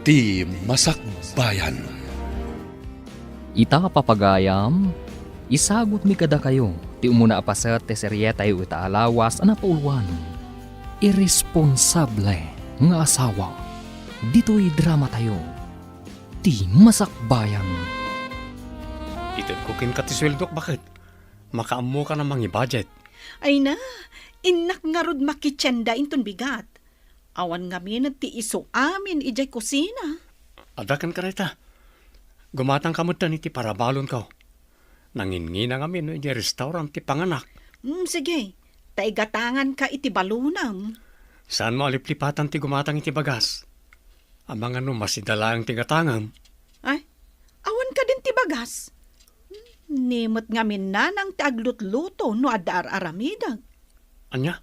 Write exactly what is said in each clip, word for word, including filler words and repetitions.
Ti Masakbayan. Ita, papagayam, isagutmi kadakayo ti umuna a paset ti serietayo ita a lawas a napauluan, Irresponsable nga Asawa. Ditoy dramatayo, Ti Masakbayan. Itedko kenka ti sueldok, baket. Makaammoka a mangi-budget. Ay na, innak ngarud makitienda inton bigat. Awan ngamin ti isu amin idiay kusina. Adda kenka dayta. Gumatangka metten iti parabalonko. Nanginnginang amin no idiay restaurant ti panganak. Mm, sige. Ta igatanganka iti balonam. Saanmo a liplipatan ti gumatang iti bagas? Amangan no masida laeng ti gatangam. Ay, awan kadin ti bagas? Ni met ngamin nanang ti aglutluto no adda ar-aramidek. Ania?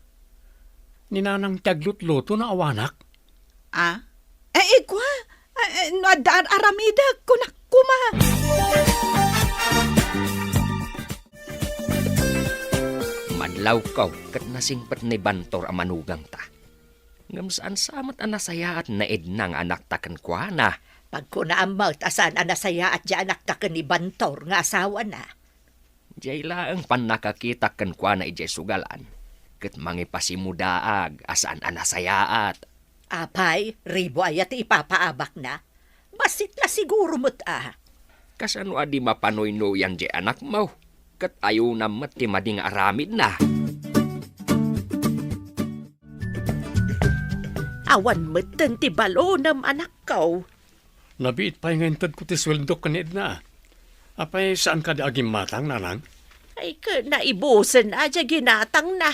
Ni nanang ti aglutluto no awanak? Ah? Eh, ikua? Eh, eh, no adda ar-aramidek, kunak koma. Madlawko ket nasingpet ni Bantor a manugangta. Ngem saan sa met a nasayaat ni Edna nga anakta kenkuana. Pagkunaam met a saan a nasayaat ti anakta ken ni Bantor nga asawana. Diay laeng pannakakitak kenkuana idiay sugalan, ket mangipasimudaag a saan a nasayaat. Apay, ribu aya ti ipapaabakna? Bassit la siguro met a. Kasano a di mapanuynoyan diay anakmo? Ket ayonam met ti madi nga aramidna. Awan metten ti balonam, anakko. Nabiit pay nga intedko ti sueldok ken ni Edna. Apay, saan kadi a gimmatang, nanang? Ay, ket naibusen a diay ginatangna.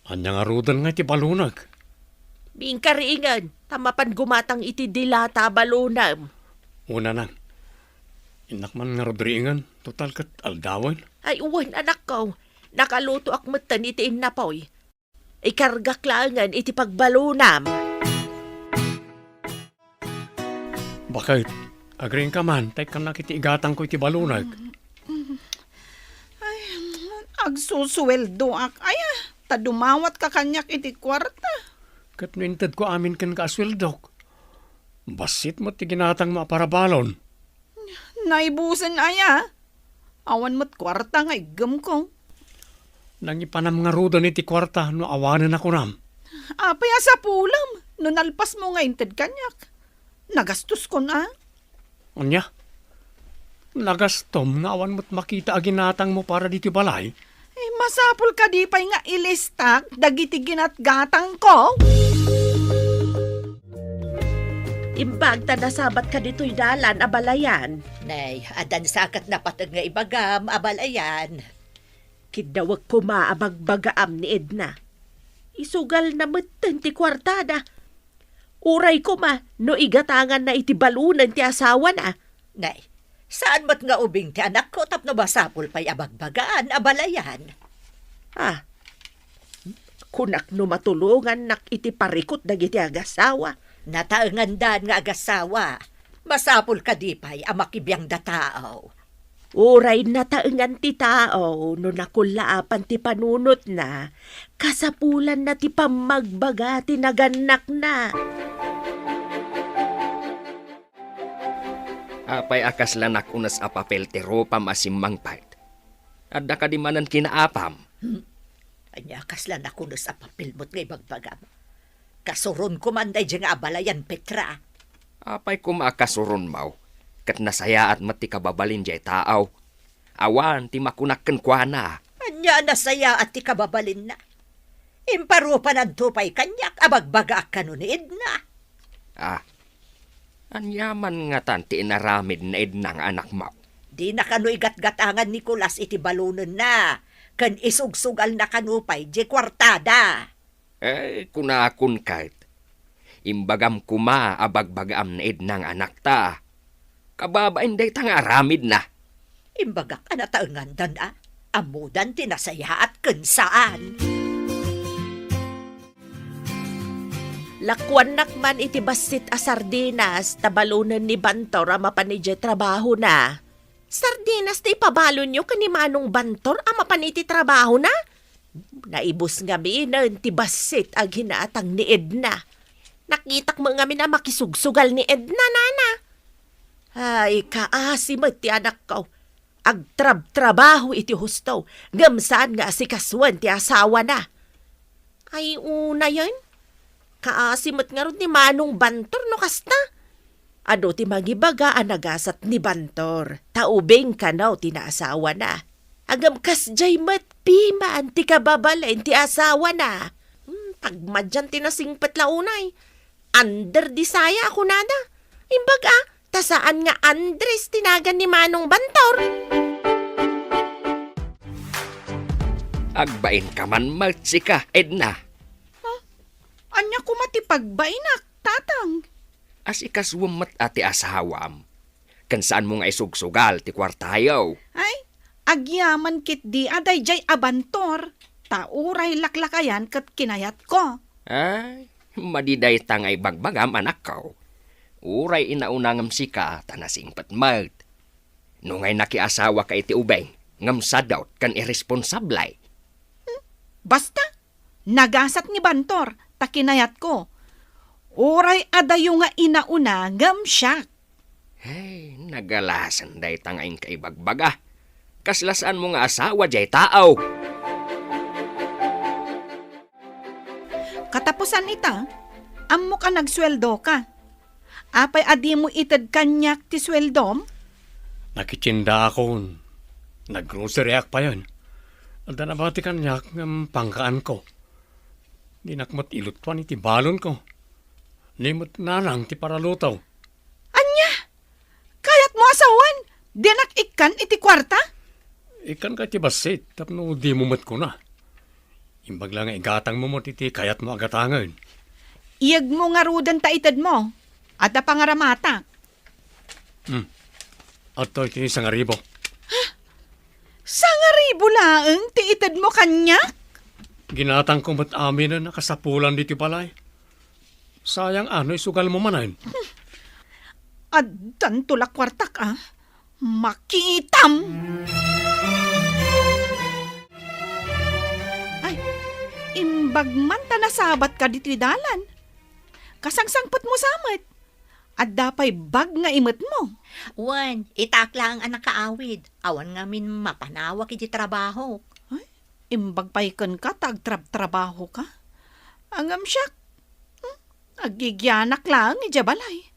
Ania ngaruden nga iti balonek? Bingkaringen, ta mapan gumatang iti dilata a balonem. O, nanang. Innak man ngarud ringen, total ket aldawen. Ay, wen, anakko. Nakalutoak metten iti innapoy. Ikargak laengen iti pagbalonam. Baket, agriingka man, ta ikkannak iti igatangko iti balonek. Ay, agsusueldoak aya, ta dumawatka kaniak iti kuarta. Ket no intedko amin kenka a sueldok, bassit met ti ginatangmo a parabalon. Naibusen aya? Awan met kuarta nga iggemko. Nangipanam ngaruden iti kuarta no awanen a kunam. Apay a sapulem no nalpasmo nga inted kaniak? Nagastoskon a? Ania? Nagastom nga awan met makita a ginatangmo para ditoy balay? Eh, masapul kadi pay nga ilistak dagiti ginatgatangko? Imbag ta nasabatka ditoy dalan, abalayan. Nay, addan sa ket napateg nga ibagam, abalayan. Kiddawek koma a bagbagaam ni Edna. Isugalna metten ti kuartada. Uray koma no igatanganna iti balonen ti asawana. Nay, saan met nga ubing ti anakko tapno masapul pay a bagbagaan, abalayan. Ah, kunak no matulongannak iti parikut dagiti agasawa. Nataengandan nga agasawa. Masapul kadi pay a makibiangda tao? Uray nataengan ti tao no nakullaapan ti panunotna, kasapulanna ti pammagbaga ti nagannakna. Apay a kasla nakunes a papel ti rupam a simmangpet? Adda kadi manen kinaapam? Hmm? Ania kasla nakunes a papel met nga ibagbagam? Kasuronko man daydiay nga abalayan, Petra. Apay koma a kasuronmo? Ket nasayaat met ti kababalin diay tao. Awan ti makunak kenkuana. Ania a nasayaat ti kababalinna? Imparupananto pay kaniak a bagbagaak kano ni Edna. Ah, ania man ngatan ti inaramid ni Edna nga anakmo? Dina kano igatgatangan ni Nicolas iti balonenna, ken isugsugalna kano pay diay kuartada. Eh, kunakon ket, imbagam koma a bagbagaam ni Edna nga anakta. Kababain dayta nga aramidna. Imbagak a nataengandan a. Ammodan ti nasayaat ken saan. Lakuannak man iti bassit a sardinas ta balonen ni Bantor a mapan idiay trabahona. Sardinas ti ipabalonyo ken ni Manong Bantor a mapan iti trabahona? Naibus ngaminen ti bassit a ginatang ni Edna. Nakitak met ngamin a makisugsugal ni Edna, nana. Ay, kaasi met ti anakko. Agtrabtrabaho iti husto, ngem saan nga asikasuen ti asawana. Ay, unayen, kaasi met ngarud ni Manong Bantor no kasta. Adu ti mangibaga a nagasat ni Bantor, ta ubing kano ti naasawana. Ngem kasdiay met piman ti kababalin ti asawana. Hmm, tagmadian ti nasingpet la unay. Under di saya a kunada. Imbag a, ta saan nga Andres ti nagan ni Manong Bantor. Agbainka man met sika, Edna. Ha? Ania koma ti pagbainak, Tatang? Asikasuem met a ti asawam. Ken saanmo nga isugsugal ti kuartayo. Ay, agyaman ketdi a daydiay a Bantor, ta uray laklakayan ket kinayatko. Ay, madi dayta nga ibagbagam, anakko. Uray inauna ngem sika ta nasingpet met. No ngay nakiasawaka iti ubing, ngem sadot ken irresponsable. Hmm? Basta, nagasat ni Bantor, ta kinayatko. Uray adayo nga inauna ngem siak. Hey, nagalasan dayta nga inka ibagbaga. Kasla saanmo nga asawa diay tao. Katapusan ita, ammok a nagsueldoka. Apay a dimo ited kaniak ti sueldom? Nakitiendaakon. Naggroceryak payen. Adda nabati kaniak ngem pangkaanko. Dinak met ilutuan iti balonko. Ni met nanang ti paraluto. Ania? Kayatmo a sawen? Dinak ikkan iti kuarta? Ikkanka iti bassit tapno dimo met kuna. Imbag la nga igatangmo met iti kayatmo a gatangen. Iyegmo ngaruden ta itedmo. Adda pangaramatak. Hmm. Adtoy ti sangaribu. Sangaribu laeng ti itedmo kaniak? Ginatangko met aminen a kasapulan ditoy balay. Sayang a no isugalmo manen. Addanto la kuartak a. Makitam! Ay, imbag man ta nasabatka ditoy dalan. Kasangsangpetmo sa met. Adda pay bag nga imetmo. Wen, itak laeng a nakaawid. Awan ngamin mapanawak iti trabahok. Ay, imbag pay kenka ta agtrabtrabahoka. Ngem siak, hmm, agigianak laeng idiay balay.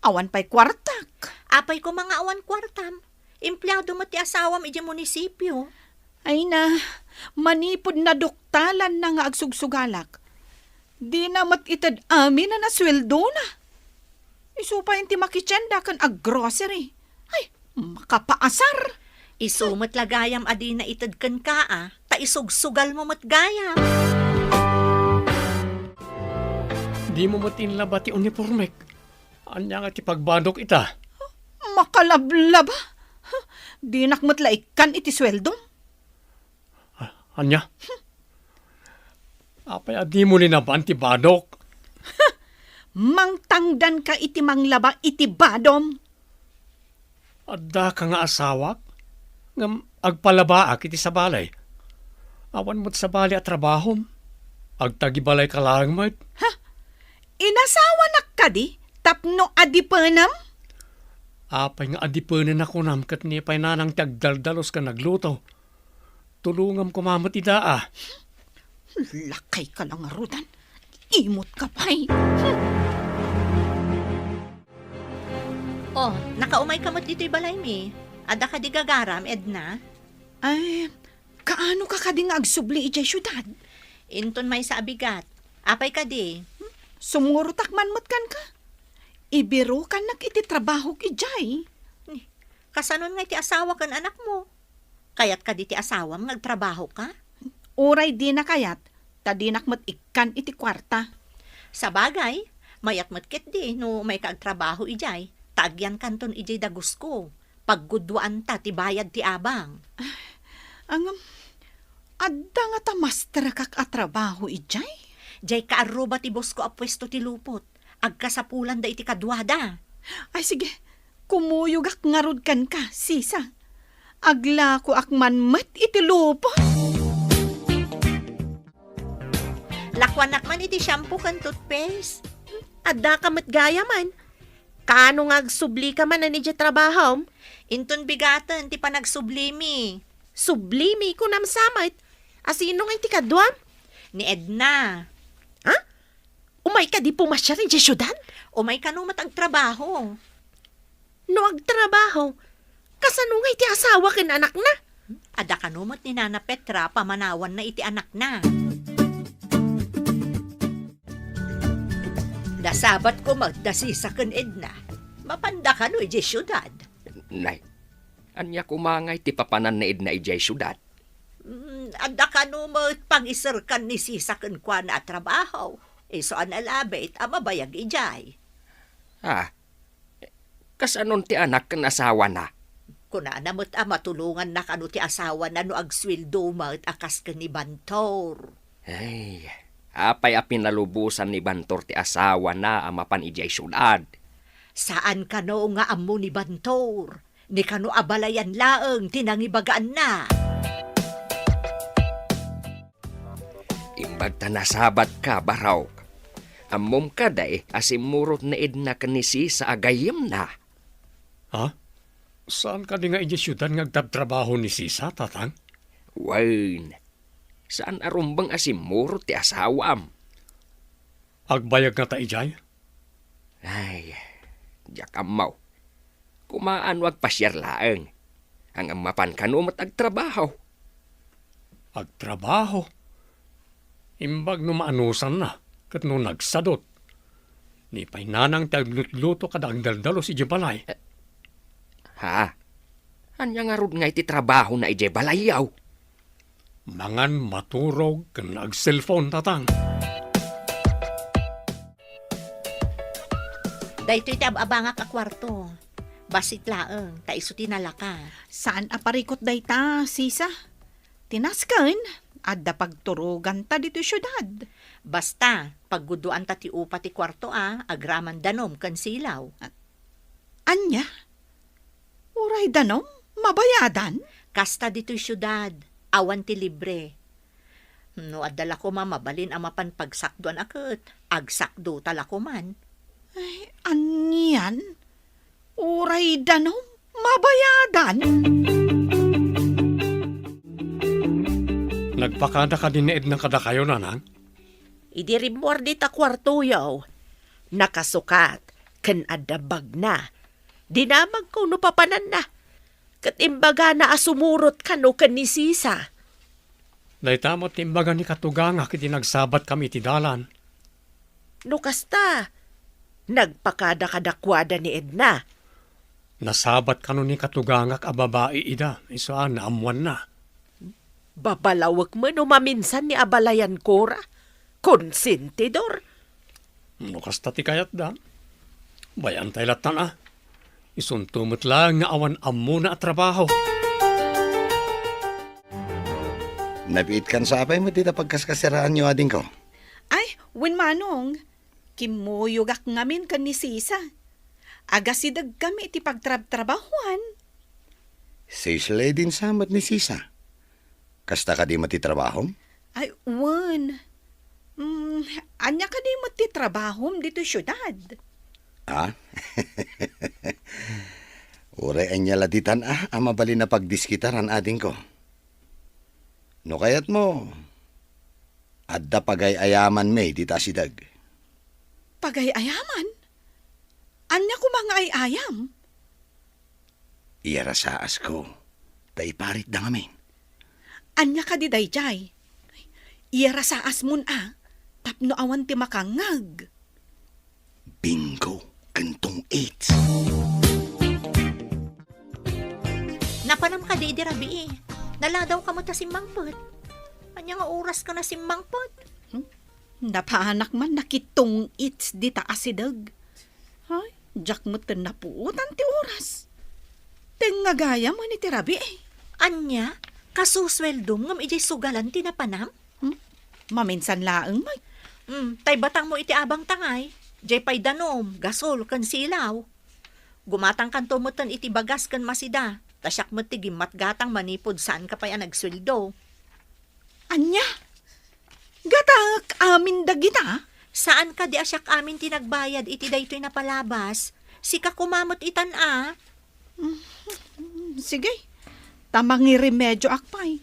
Awan pay kuartak. Apay koma nga awan kuartam? Empleado met ti asawam idiay munisipio. Ay na, manipud naduktalanna nga agsugsugalak. Dina met ited aminen a sueldona. Isu pay ti makitienda ken aggrocery. Ay, makapaasar! Isu met la gayam a dina ited kenka a, ta isugsugalmo met gayam. Dimo met inlaba ti unipormek. Ania nga ti pagbadok ita? Makalablaba? Dinak met la ikkan iti sueldom. Ah, ania? Apay a dimo linaban ti badok? Mangtangdanka iti manglaba iti badom. Addaka nga asawak, ngem agpalabaak iti sabali. Awan met sabali a trabahom. Agtagibalayka laeng met. Ha? Inasawanak kadi tapno adipenem? Apay nga adipenen a kunam ket ni pay nanang ti agdaldalus ken agluto? Tulongam koma met ida a. Lakayka la ngaruden. Imutka pay. Hmm. Oh, nakaumayka met ditoy balaymi. Adda kadi gagaram, Edna? Ay, kaanoka kadi nga agsubli idiay siudad? Inton maysa a bigat. Apay kadi? Hmm? Sumurotak man met kenka. Ibirukannak iti trabahok idiay. Ni, kasanon nga iti asawa ken anakmo? Kayat kadi ti asawam nga agtrabahoka? Uray dina kayat, ta dinak met ikkan iti kuarta. Sabagay, mayat met ketdi no umayka agtrabaho idiay, ta agyankanton idiay dagusko. Paggudduanta ti bayad ti abang. Ngem, adda ngata masterakak a trabaho idiay? Diay kaarruba ti bosko a puesto ti lupot. Agkasapulanda iti kaduada. Ay, sige. Kumuyogak ngarud kenka, sisa. Aglakoak man met iti lupot. Lakuanak man iti shampoo ken toothpaste. Addaka met gayamen. Kaano nga agsublika manen idiay trabahom? Inton bigaten ti panagsublimi. Sublimi, kunam sa met. A sino ngay ti kaduam? Ni Edna. Ha? Umay kadi pumasiar idiay siudad? Umay kano met agtrabaho. No agtrabaho, kasano ngay ti asawa ken anakna? Adda kano met ni Nana Petra pamanawanna iti anakna. Nasabat ko met da Sisa ken Edna. Mapanda kano idiay siudad? Nay, ania koma ngay ti papanan ni Edna idiay siudad? Mm, adda kano met pangiserkan ni Sisa kenkuana a trabaho. Isu a nalabit a mabayag idiay. Ah, kasanon ti anak ken asawana? Kunana met a matulonganna kano ti asawana no agsueldo met a kas ken ni Bantor. Ay, apay a pinalubosan ni Bantor ti asawana a mapan idiay siudad? Saan kano nga ammo ni Bantor, ni kano a balayan laeng ti nangibagaanna. Imbag ta nasabatka, Barok. Ammom kadi a simmurot ni Edna ken ni Sisa a gayyemna? Ha? Saan kadi nga idiay siudad nga agtabtrabaho ni Sisa, Tatang? Wen, saan a rumbeng a simmurot ti asawam. Agbayag ngata idiay? Ay, diak ammo. Kumaano agpasiar laeng. Ngem mapan kano met agtrabaho. Agtrabaho? Imbag no maanusanna, ket no nagsadut. Ni pay nanang ti aglutluto kada agdaldalus idiay balay. Eh, ha? Ania ngarud ngay ti trabahona idiay balayyo? Mangan, maturog, ken agselpon, Tatang. Daytoy ti ab-abangak a kuarto. Bassit laeng, ta isu ti nalaka. Saan a parikut dayta, Sisa? Ti nasken, adda pagturoganta ditoy siudad. Basta, paggudoanta ti upa ti kuarto a, agraman danom ken silaw. A-, ania? Uray danom? Mabayadan? Kasta ditoy siudad, awan ti libre. No adda la koma mabalin a mapan pagsakdoan a ket, agsakdota la koman. Ay, anian? Uray danom? Mabayadan? Nagpakada kadi ni Edna kadakayo, Nanang? Idi rimmuar dita kuartoyo, nakasukat ken adda bagna. Dinamagko no papananna, ket imbagana a sumurot kano ken ni Sisa. Dayta met ti imbaga ni katugangak iti nagsabatkami iti dalan. No kasta, nagpakada kadakuada ni Edna. Nasabat kano ni katugangak a babai ida, isu a naammoanna. Babalawek met no maminsan ni abalayan kora. Konsentidor. No kasta ti kayatda, bay-antay lattan a. Isunto met laeng nga awan ammona a trabaho. Nabiit kan sapay met dita pagkaskasiraanyo, adingko? Ay, wen, Manong. Kimmuyogak ngamin ken ni Sisa. Agasidegkami iti pagtrabtrabahuan. Sisle din sa met ni Sisa. Kasta kadi met ti trabahom? Ay, wen. Mm, ania kadi met ti trabahom ditoy siudad? Ah? Uray ania la ditan a, a mabalin a pagdiskitaran, adingko. No kayatmo, adda pagay-ayamanmi dita asideg. Pagay-ayaman? Ania koma nga ay-ayam? Iyarasaasko, ta iparitda ngamin. Ania kadi daydiay? Iyarasaasmon a, tapno awan ti makangngeg. Bingo ken tong-its. Napanam kadi idi rabii? Naladawka met a simmangpet. Ania nga oraska a simmangpet? Hmm? Napanak man nakitong-its dita asideg. Ay, diak met napuotan ti oras. Tengnga gayam iti rabii. Ania? Kasusueldom ngem idiay sugalan ti napanam? Hmm? Maminsan laeng met. Hmm, tay batangmo iti abang tangay. Diay pay danom, gasol, ken silaw. Gumatangkanto metten iti bagas ken masida, ta siak met ti gimmatgatang manipud saanka pay a nagsueldo. Ania? Gatangek amin dagita? Saan kadi a siak amin ti nagbayad iti daytoy napalabas? Sika koma met itan a. Mm, sige. Ta mangiremedioak pay.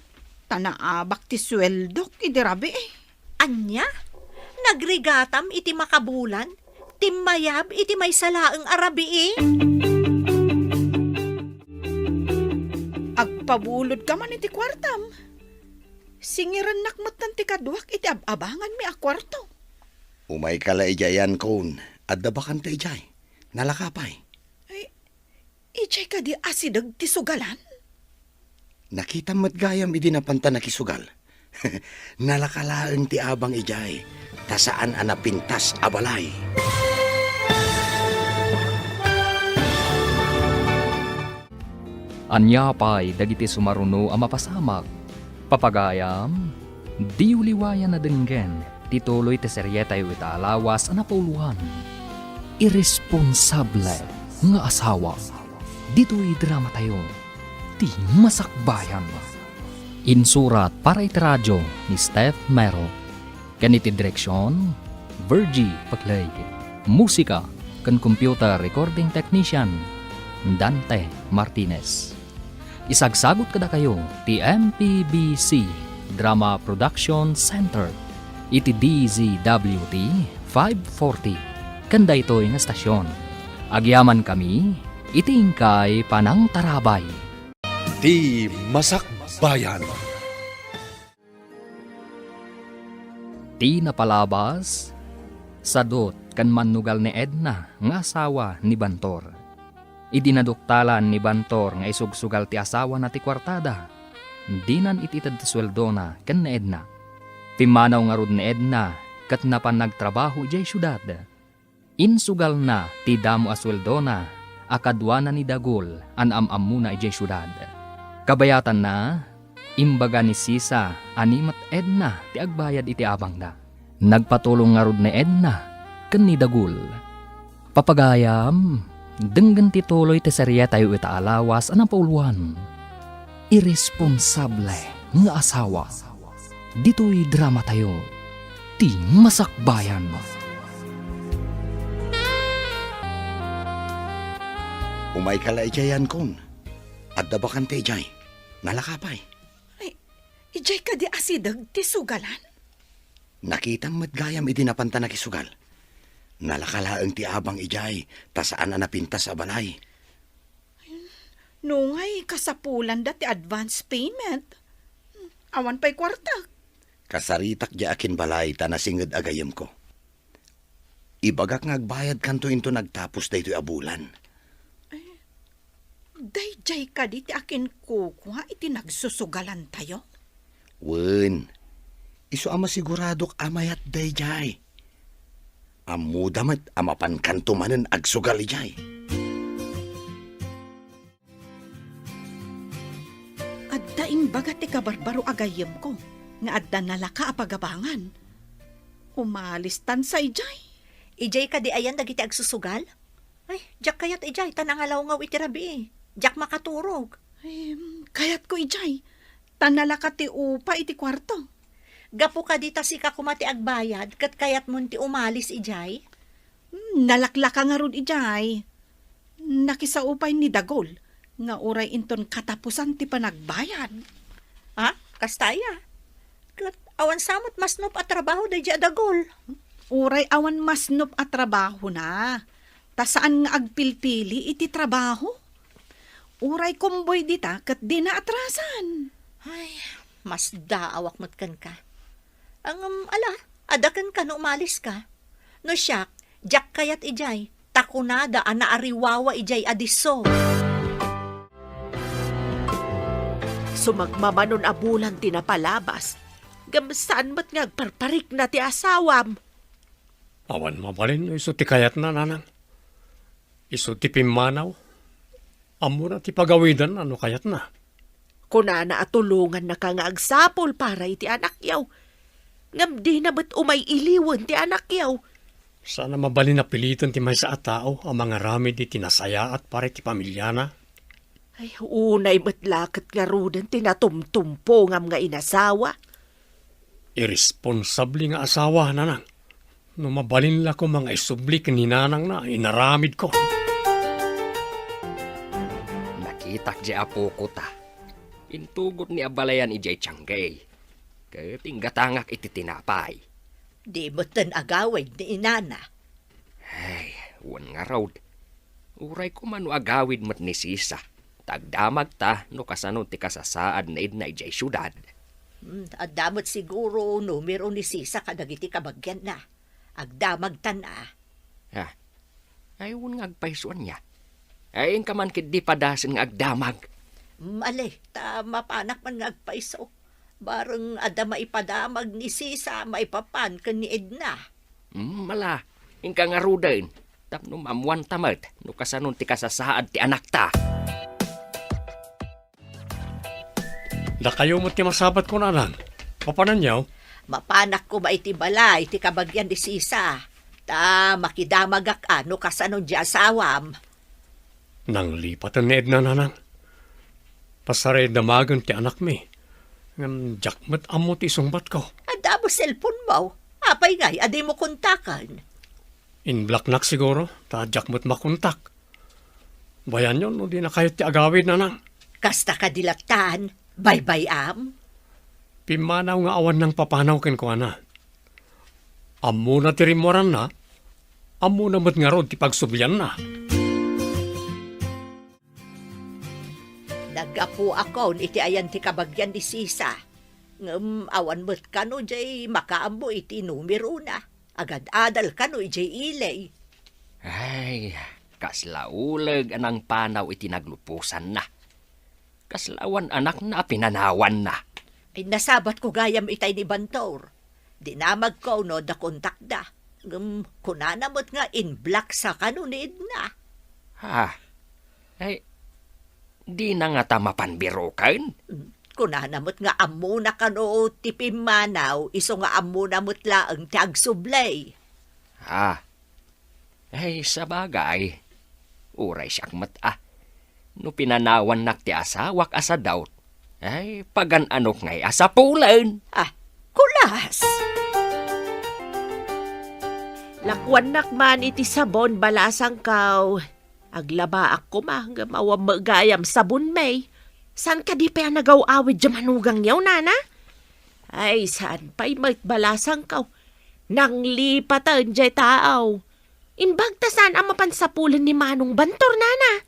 Ta naabak ti sueldok idi rabii. Ania? Nagrigatam iti makabulan? Timmayab iti maysa laeng a rabii? Agpabulodka man iti kuartam. Singirennak metten ti kaduak iti ab-abanganmi a kuarto. Umayka la idiay, Ankon. Adda bakante idiay. Nalaka pay. Ay, idiay kadi asideg ti sugalan? Nakitam met gayam idi napanta nakisugal. Nalaka laeng ti abang idiay, ta saan a napintas a balay. Ania pay dagiti sumaruno a mapasamak? Papagayam, diyo liwayan a denggen ti tuloy ti serietayo ita a lawas a napauluan, Irresponsable nga Asawa. Ditoy dramatayo, Ti Masakbayan. Insurat para iti radio ni Steph Mero. Ken iti direksion, Virgie Paclay. Musika ken computer recording technician, Dante Martinez. Isagsagut kadakayo ti M P B C Drama Production Center iti D Z W T five forty ken daytoy nga estasion. Agyamankami iti inkay panangtarabay. Ti Masakbayan. Ti napalabas, sadut ken mannugal ni Edna nga asawa ni Bantor. Idi naduktalan ni Bantor nga isugsugal ti asawana ti kuartada, dinan it-ited ti sueldona ken ni Edna. Pimmanaw ngarud ni Edna ket napan nagtrabaho idiay siudad. Insugalna ti damo a sueldona a kaduana ni Dagul a naam-ammona idiay siudad. Kabayatanna, imbaga ni Sisa a ni met Edna ti agbayad iti abangda. Nagpatulong ngarud ni Edna ken ni Dagul. Papagayam, denggen ti tuloy ti serietayo ita a lawas a napauluan, Irresponsable nga Asawa. Ditoy dramatayo, Ti Masakbayan. Umayka la idiay, Ankon. Adda bakante idiay. Nalaka pay. Ay, idiay kadi asideg ti sugalan? Nakitam met gayam idi napanta nakisugal. Nalaka laeng ti abang idiay, ta saan a napintas a balay. Nungay kasapulanda ti advance payment. Awan pay kuarta. Kasaritak diay akinbalay ta nasinged a gayyemko. Ibagak nga agbayadkanto inton agtapos daytoy a bulan. Daydiay kadi ti akinkukua iti nagsusugalantayo? Wen, isu a masiguradok a mayat daydiay. Ammoda met a mapankanto manen agsugal idiay. Adda imbaga ti kabarbaro a gayyemko nga adda nalaka a pagabangan. Umalistan sa idiay. Idiay kadi ayan dagiti agsusugal? Ay, diak kayat idiay, ta nangalawngaw iti rabii. Diak makaturog. Em, kayatko idiay, ta nalaka ti upa iti kuarto. Gapu kadi ta sika koma ti agbayad, ket kayatmon ti umalis idiay? Hmm, nalaklaka ngarud idiay. Nakisao pay ni Dagol nga uray inton katapusan ti panagbayad. Ha? Kasta aya? Ket awan sa met masnop a trabaho daydiay a Dagol? Uray awan masnop a trabahona, ta saan nga agpilpili iti trabaho. Uray kumboy dita ket dina atrasan. Ay, masdaawak met kenka. Ngem, ala, adda kenka no umaliska. No siak, diak kayat idiay, ta kunada a naariwawa idiay a disso. Sumagmamano a bulan ti napalabas, ngem saan met nga agparparikna ti asawam. Awan mabalin no isu ti kayatna, nanang. Isu ti pimmanaw. Ammona ti pagawidanna no kayatna. Kunana a tulongannaka nga agsapul para iti anakyo. Ngem dina met umay iliwen ti anakyo. Saan a mabalin a piliten ti maysa a tao a mangaramid iti nasayaat para iti pamiliana. Ay, unay met la ket ngaruden ti natumtumpongam nga inasawa. Irresponsable nga asawa, nanang. No mabalin la koma nga isubli ken ni nanangna, inaramidko. Nakitak diay apoko ta. Intugot ni abalayan idiay tianggay. Ket inggatangak iti tinapay. Di metten agawid ni inana. Ay, wen ngarud. Uray koma no agawid met ni Sisa. Ta agdamagta no kasano ti kasasaad ni Edna idiay siudad. Hmm, adda met siguro numero ni Sisa kadagiti kabagianna. Agdamagtan a. Ha? Ay, wen nga agpayso ania. Ay, inka man ketdi padasen nga agdamag. Mali, ta mapanak man nga agpayso. Bareng adda maipadamag ni Sisa maipapan ken ni Edna. Mm, ala, inka ngaruden. Tapno maammuanta met no kasano ti kasasaad ti anakta. Dakayo met ti masabat ko, nanang. Mapananyo? Mapanak koma iti balay ti kabagian ni Sisa. Ta makidamagak a no kasano diay asawam. Nanglipaten ni Edna, nanang. Pasarayda magen ti anakmi. Ngem diak met ammo ti isungbatko. Adda met cellphone-mo. Apay ngay a dimo kontaken? In-block-nak siguro, ta diak met makontak. Bayanyo no dina kayat ti agawid, nanang. Kasta kadi lattan, baybay-am? Pimmanaw nga awan nangpapanaw kenkuana. Ammona ti rimmuaranna, ammona met ngarud ti pagsublianna. Naggapuakon iti ayan ti kabagian ni Sisa. Ngem awan met kano diay makaammo iti numerona. Agad-adal kano idiay ili. Ay, kasla uleg a nangpanaw iti nagluposanna. Kasla awan anakna a pinanawanna. Ay, nasabatko gayam itay ni Bantor. Dinamagko no adda kontakda. Ngem kunana met nga in-block-sa kano ni Edna. Ha? Ay, dina ngata mapan biroken? Mm, kunana met nga ammona kano ti pimmanaw, isu nga ammona met laeng ti agsubli. Ah. Ay, sabagay. Uray siak met a. No pinanawannak ti asawak a sadaut, ay, pagan-anok ngay a sapulen. Ah, kulas! Lakuannak man iti sabon, balasangkaw. Aglabaak koma, ngem awan met gayam sabon, May. Saan kadi pay a nagaw-awid diay manugangyo, nana? Ay, saan pay met, balasangkaw. Nanglipaten diay taaw. Imbag ta saan a mapan sapulen ni Manong Bantor, nana?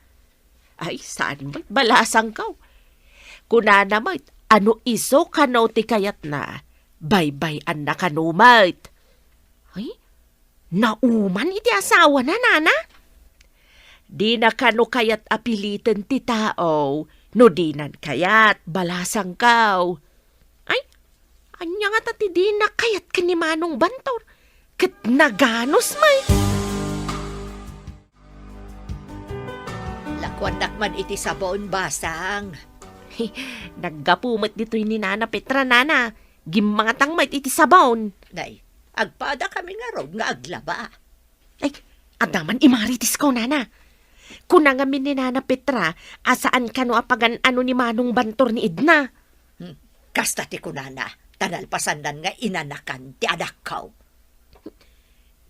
Ay, saan met, balasangkaw. Kunana met, a no isu kano ti kayatna, baybay-anna kano met. Ay, nauman iti asawana, nana? Dina kano kayat a piliten ti tao no dinan kayat, balasangkaw. Ay, ania ngata ti dina kayat ken ni Manong Bantor? Ket naganus met. Lakuannak man iti sabon, basang. Naggapu met ditoy ni Nana Petra, nana. Gimmangatang met iti sabon. Nay, agpadakami ngarud nga aglaba. Ay, adda man imarites ko, nana. Kuna ngamin ni Nana Petra a saan kano a pagan-ano ni Manong Bantor ni Edna. Hmm, kasta ti kunana, ta nalpasannan nga inanakan ti anakko.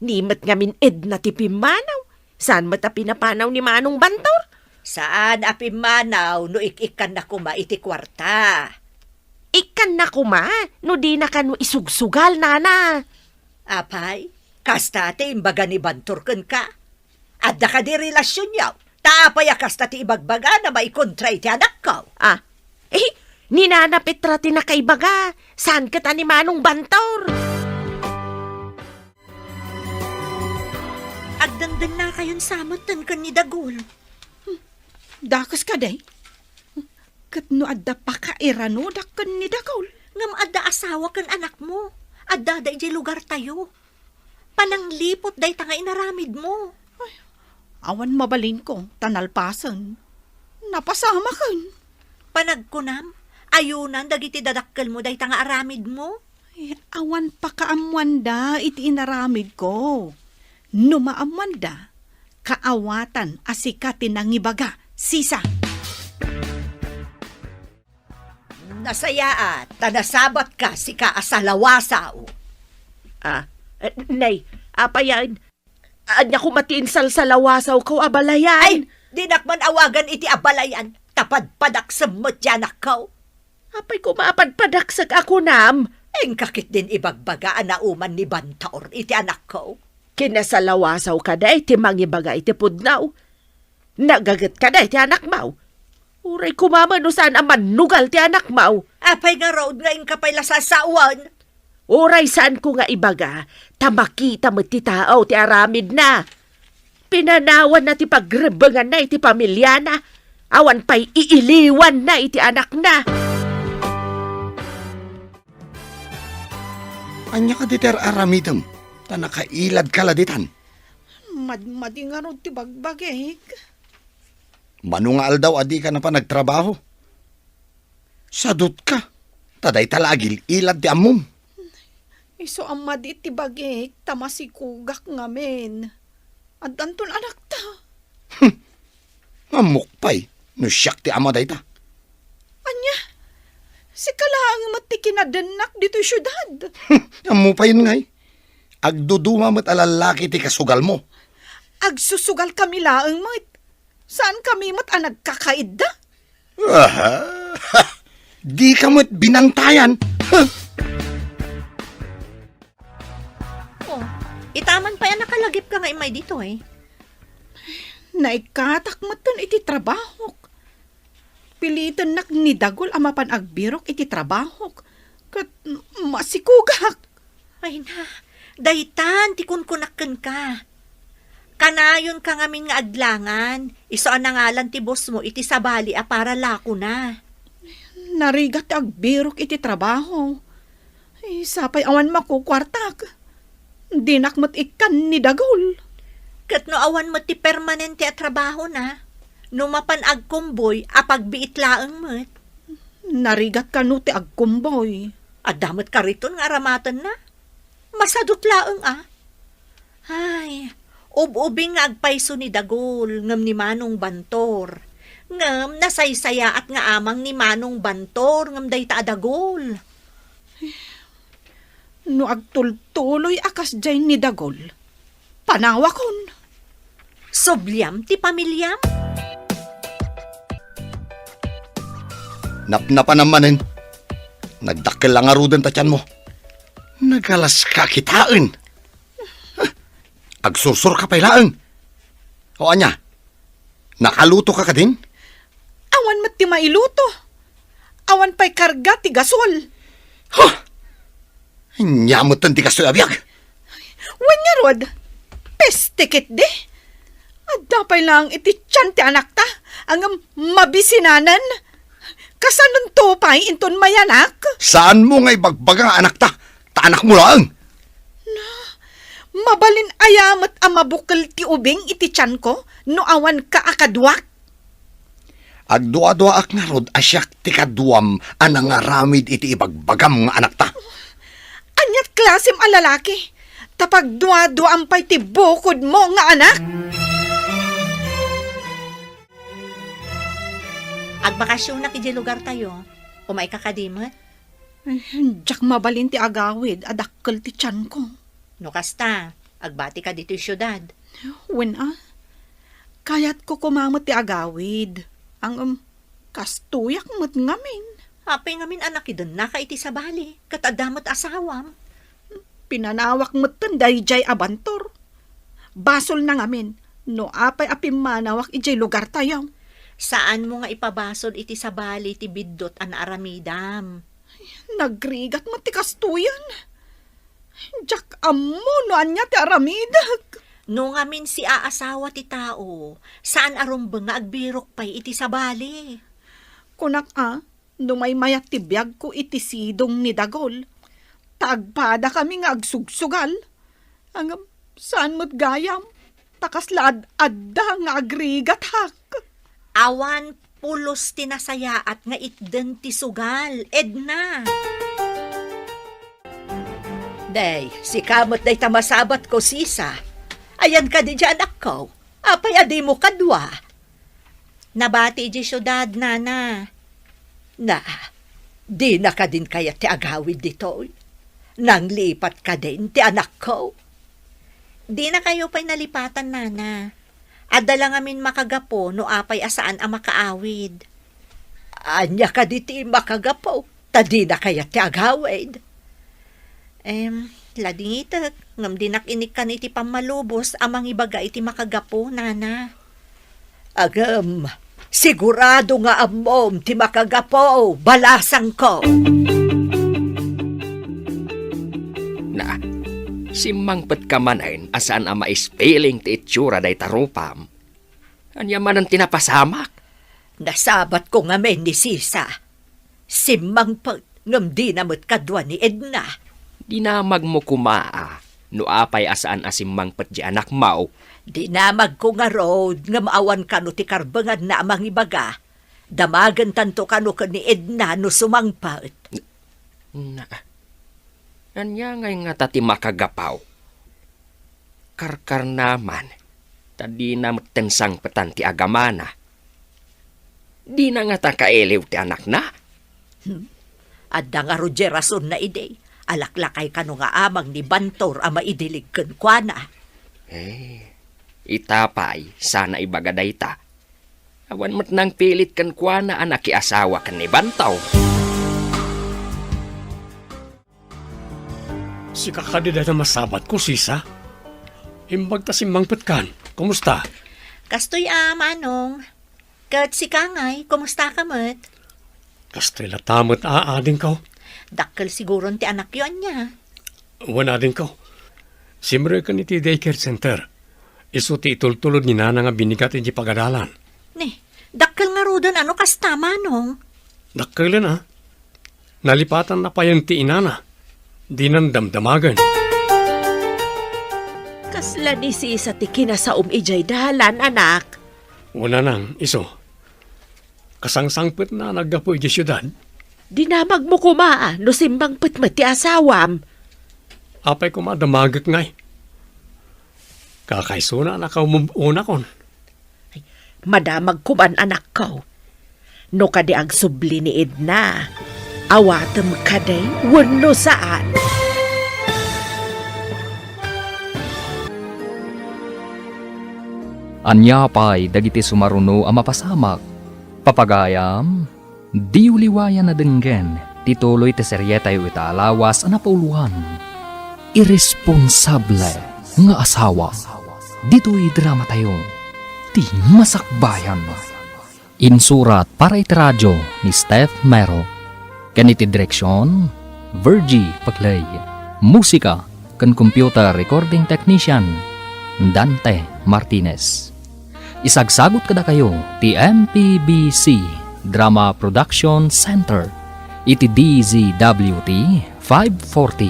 Ni met ngamin Edna ti pimmanaw, saan met a pinapanaw ni Manong Bantor? Saan a pimmanaw no ik-ikkanna koma iti kuarta. Ikkanna koma no dina kano isugsugal, nana. Apay, kasta ti imbaga ni Bantor kenka? Adda kadi relasionyo? Ta apay a kasta ti ibagbagana maikontra iti anakko? Ah, eh, ni Nana Petra ti nakaibaga, saan ket a ni Manong Bantor? Agdengdengngakayon sa metten ken ni Dagul. Hmm, dakes kadi? Ket no adda pakairanodak ken ni Dagul? Ngem adda asawa ken anakmo. Addada idiay lugartayo. Panangliput dayta nga inaramidmo. Ay, awan mabalinko, ta nalpasen. Napasamaken. Panagkunam, ayunan dagiti dadakkelmo dayta nga aramidmo. Ay, awan pakaammoanda iti inaramidko. No maammoanda, kaawatan a sika ti nangibaga, sisa. Nasayaat, ta nasabatka, sika a salawasaw. Ah, eh, nay, Apayan, ania koma ti insalsalawasawko a balayan? Ay, dinak man awagan iti abalayan, ta padpadaksem met ti anakko. Apay koma a padpadaksek a kunam? Inka ketdin ibagbaga a nauman ni Bantor iti anakko. Kinasalawasawka dayta mangibaga iti pudno. Nagagetka dayta anakmo. Uray koma met no saan a mannugal ti anakmo. Apay ngarud nga inka pay la sasawen? Uray saanko nga ibaga, ta makita met ti tao ti aramidna. Pinanawanna ti pagrebbenganna iti pamiliana, awan pay iiliwanna iti anakna. Ania kadi ti ar-aramidem, ta nakailadka la ditan? Madmadi ngarud ti bagbagik. Mano nga aldaw a dika napan agtrabaho? Sadutka, ta dayta la agil-ilad ti ammom. Isu a madi ti bagik, ta masikugak ngamin. Addanton anakta. Ammok pay no siak ti ama dayta. Ania? Sika laeng met ti kinadennak ditoy siudad. Ammo payen ngay. Agduduma met a lallaki ti kasugalmo. Agsusugalkami laeng met. Saankami met a nagkakaidda. Aha! Dika met binantayan. Oh, itaman pay a nakalagipka nga immay ditoy. Naikkatak metten iti trabahok. Pilitennak ni Dagul a mapan agbirok iti trabahok. Ket masikugak. Ay na, daytan ti kunkunak kenka. Kanayonka ngamin nga aglangan, isu a nangalan ti bossmo iti sabali a para lakona. Narigat ti agbirok iti trabaho. Ay, sapay awan makukuartak. Dinak met ikkan ni Dagul. Ket no awan met ti permanente a trabahona, no mapan agkumboy a pagbiit laeng met. Narigat kano ti agkumboy. Adda met kariton nga aramatenna. Masadut laeng a. Ay, ub-ubing nga agpayso ni Dagul ngem ni Manong Bantor. Ngem nasaysayaat nga amang ni Manong Bantor ngem dayta a Dagul. No agtultuloy a kasdiay ni Dagul, panawakon. Subliam ti pamiliam? Napnapanam manen. Nagdakkel la ngaruden ta tianmo. Nagalaska kitaen. Agsursurka pay laeng. O ania? Nakalutoka kadin? Awan met ti mailuto. Awan pay karga ti gasol. Huh! Ania metten ti kastoy a biag? Wen ngarud, peste ketdi. Adda pay laeng iti tian ti anakta, ngem mabisinanen. Kasanonto pay inton mayanak? Saanmo nga ibagbaga nga anakta, ta anakmo laeng. Na, mabalin aya met a mabukel ti ubing iti tianko no awanka a kaduak? Agduaduaak ngarud a siak ti kaduam a nangaramid iti ibagbagam nga anakta. Aniat klasem a lalaki? Ta pagduaduaam pay ti bukodmo nga anak? Agbakasionak idiay lugartayo. Umayka kadi met? Ay, diak mabalin ti agawid a dakkel ti tianko. No kasta, agbatika ditoy siudad. Wen a, kayatko koma met ti agawid. Ngem, kastoyak met ngamin. Apay ngamin a nakidennaka iti sabali, ket adda met asawam? Pinanawak metten daydiay a Bantor. Basolna ngamin no apay a pimmanawak idiay lugartayo. Saanmo nga ipabasol iti sabali ti biddut a naaramidam. Nagrigat met ti kastoyen. Diak ammo no ania ti aramidek. No ngamin siaasawa ti tao, saan a rumbeng nga agbirok pay iti sabali. Kunak a, no maymayat ti biagko iti sidong ni Dagol, ta agpadakami nga agsugsugal. Ngem, saan met gayam, ta kasla ad-adda nga agrigatak. Awan pulos ti nasayaat nga itden ti sugal, Edna. Day, sika met dayta masabatko, Sisa. Ayan kadi diay anakko? Apay a dimo kadua? Nabati idiay siudad, nana. Na, dina kadin kayat ti agawid ditoy? Nanglipat kadin ti anakko? Dinakayo pay nalipatan, nana. Adda la ngamin makagapu no apay a saan a makaawid. Ania kadi ti makagapu? Ta dina kayat ti agawid. Em, ladingitek, ngem dinak inikkan iti pammalubos a mangibaga iti makagapu, nana. Agem, sigurado nga ammom ti makagapu, balasangko. Na, simmangpetka manen a saan a maispiling ti itsura dayta rupam. Ania manen ti napasamak? Nasabatko ngamin ni Sisa. Simmangpet ngem dina met kadua ni Edna. Dinamagmo koma a no apay a saan a simmangpet ti anakmo. Dinamagko ngarud ngem awan kano ti karbenganna a mangibaga. Damagentanto kano ken ni Edna no sumangpet. Na, ania ngay ngata ti makagapu? Karkarnaman, ta dina metten sangpetan ti agamana. Dina ngata kailiw ti anakna? Hmm. Adda ngarud diay rasonna idi. Alaklakay kano nga amang ni Bantor a maidilig kenkuana. Eh, ita pay, saan a ibaga dayta. Awan met nangpilit kenkuana a nakiasawa ken ni Bantor. Sika kadi dayta masabatko, Sisa? Imbag ta simmangpetkan. Kumusta? Kastoy a, Manong. Ket sika ngay, kumusta ka met? Kastoy latta met a, adingko. Dakkel siguron ti anakyo, ania? Wen, adingko. Simreken iti daycare center. Isu ti itultulod ni Nana nga binigat iti pagadalan. Ni, dakkel ngaruden a no kasta, Manong. Dakkelen a. Nalipatanna payen ti inana. Dinan damdamagen. Kasla ni Sisa ti kinasaom idiay dalan, anak. Wen, nanang, isu. Kasangsangpetna a naggapu idiay siudad. Dinamagmo koma a no simmangpet met ti asawam. Apay koma a damagek ngay? Kakaisuna a nakaumub-unakon. Ay, madamag koman, anakko. No kadi agsubli ni Edna, awatem kadi wenno saan? Ania pay dagiti sumaruno a mapasamak? Papagayam, diyo liwayan a denggen ti tuloy ti serietayo ita a lawas a napauluan, Irresponsable nga Asawa. Ditoy dramatayo, Ti Masakbayan. Insurat para iti radio ni Steph Mero, ken iti direksion, Virgie Paclay. Musika ken computer recording technician, Dante Martinez. Isagsagut kadakayo ti M P B C Drama Production Center iti D Z W T five forty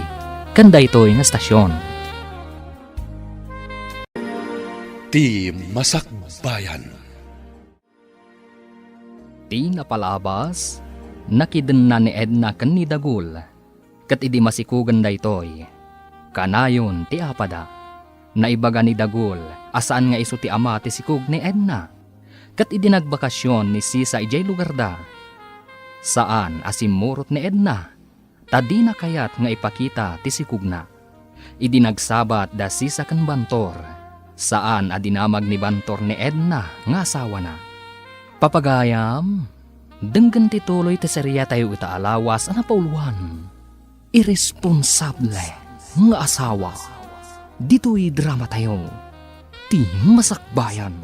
ken daytoy nga estasion. Ti Masakbayan. Ti napalabas, nakidenna ni Edna ken ni Dagul, ket idi masikugen daytoy, kanayon ti apada. Naibaga ni Dagul a saan nga isu ti ama ti sikog ni Edna, ket idi nagbakasyon ni Sisa idiay lugarda, saan a simmurot ni Edna. Ta dina kayat nga ipakita ti sikogna. Idi nagsabat da Sisa ken Bantor, saan a dinamag ni Bantor ni Edna nga asawana. Papagayam, denggen ti tuloy ti serietayo ita a lawas a napauluan, Irresponsable nga Asawa. Ditoy dramatayo, Ti Masakbayan.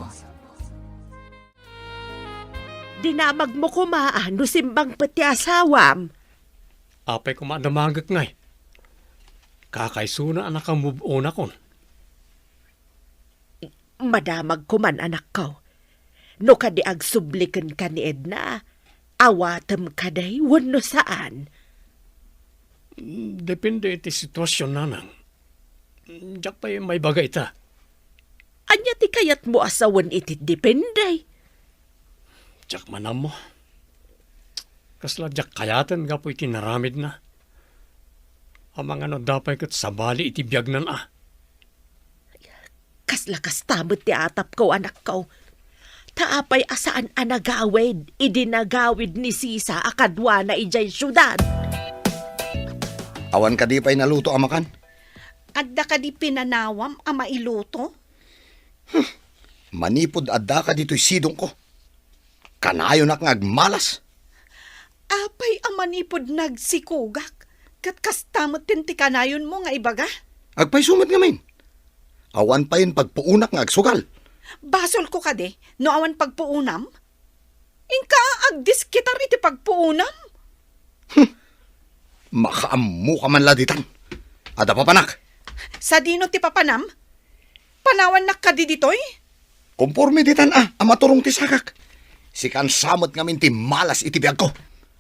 Dinamagmo koma a no simmangpet ti asawam. Apay koma a damagek ngay? Kakaisuna a nakamove-onakon. Madamag koman, anakko. No kadi agsubli kenka ni Edna, awatem kadi wenno saan? Depende iti sitwasyon, nanang. Diak pay maibaga ita. Ania ti kayatmo a sawen iti depende? Diak man ammo. Kasla diak kayaten gapu iti naramidna. Amangan no adda pay ket sabali iti biagnan a. Kasla kasta met ti atapko, anakko. Ta apay a saan a nagawid idi nagawid ni Sisa a kaduana idiay siudad? Awan kadi pay naluto a makan? Adda kadi pinanawam a mailuto? Manipud addaka ditoy sidongko, kanayonak nga agmalas. Apay a manipud nagsikogak, ket kasta met ti kanayonmo nga ibaga? Agpayso met ngamin. Awan payen pagpuonak nga agsugal. Basolko kadi no awan pagpuonam? Inka agdiskitar iti pagpuonam? Hmm. Makaammoka man la ditan. Adda papanak. Sadino ti papanam? Panawannak kadi ditoy? Konforme ditan a, a maturong ti sakak. Sikan sa met ngamin ti malas iti biagko.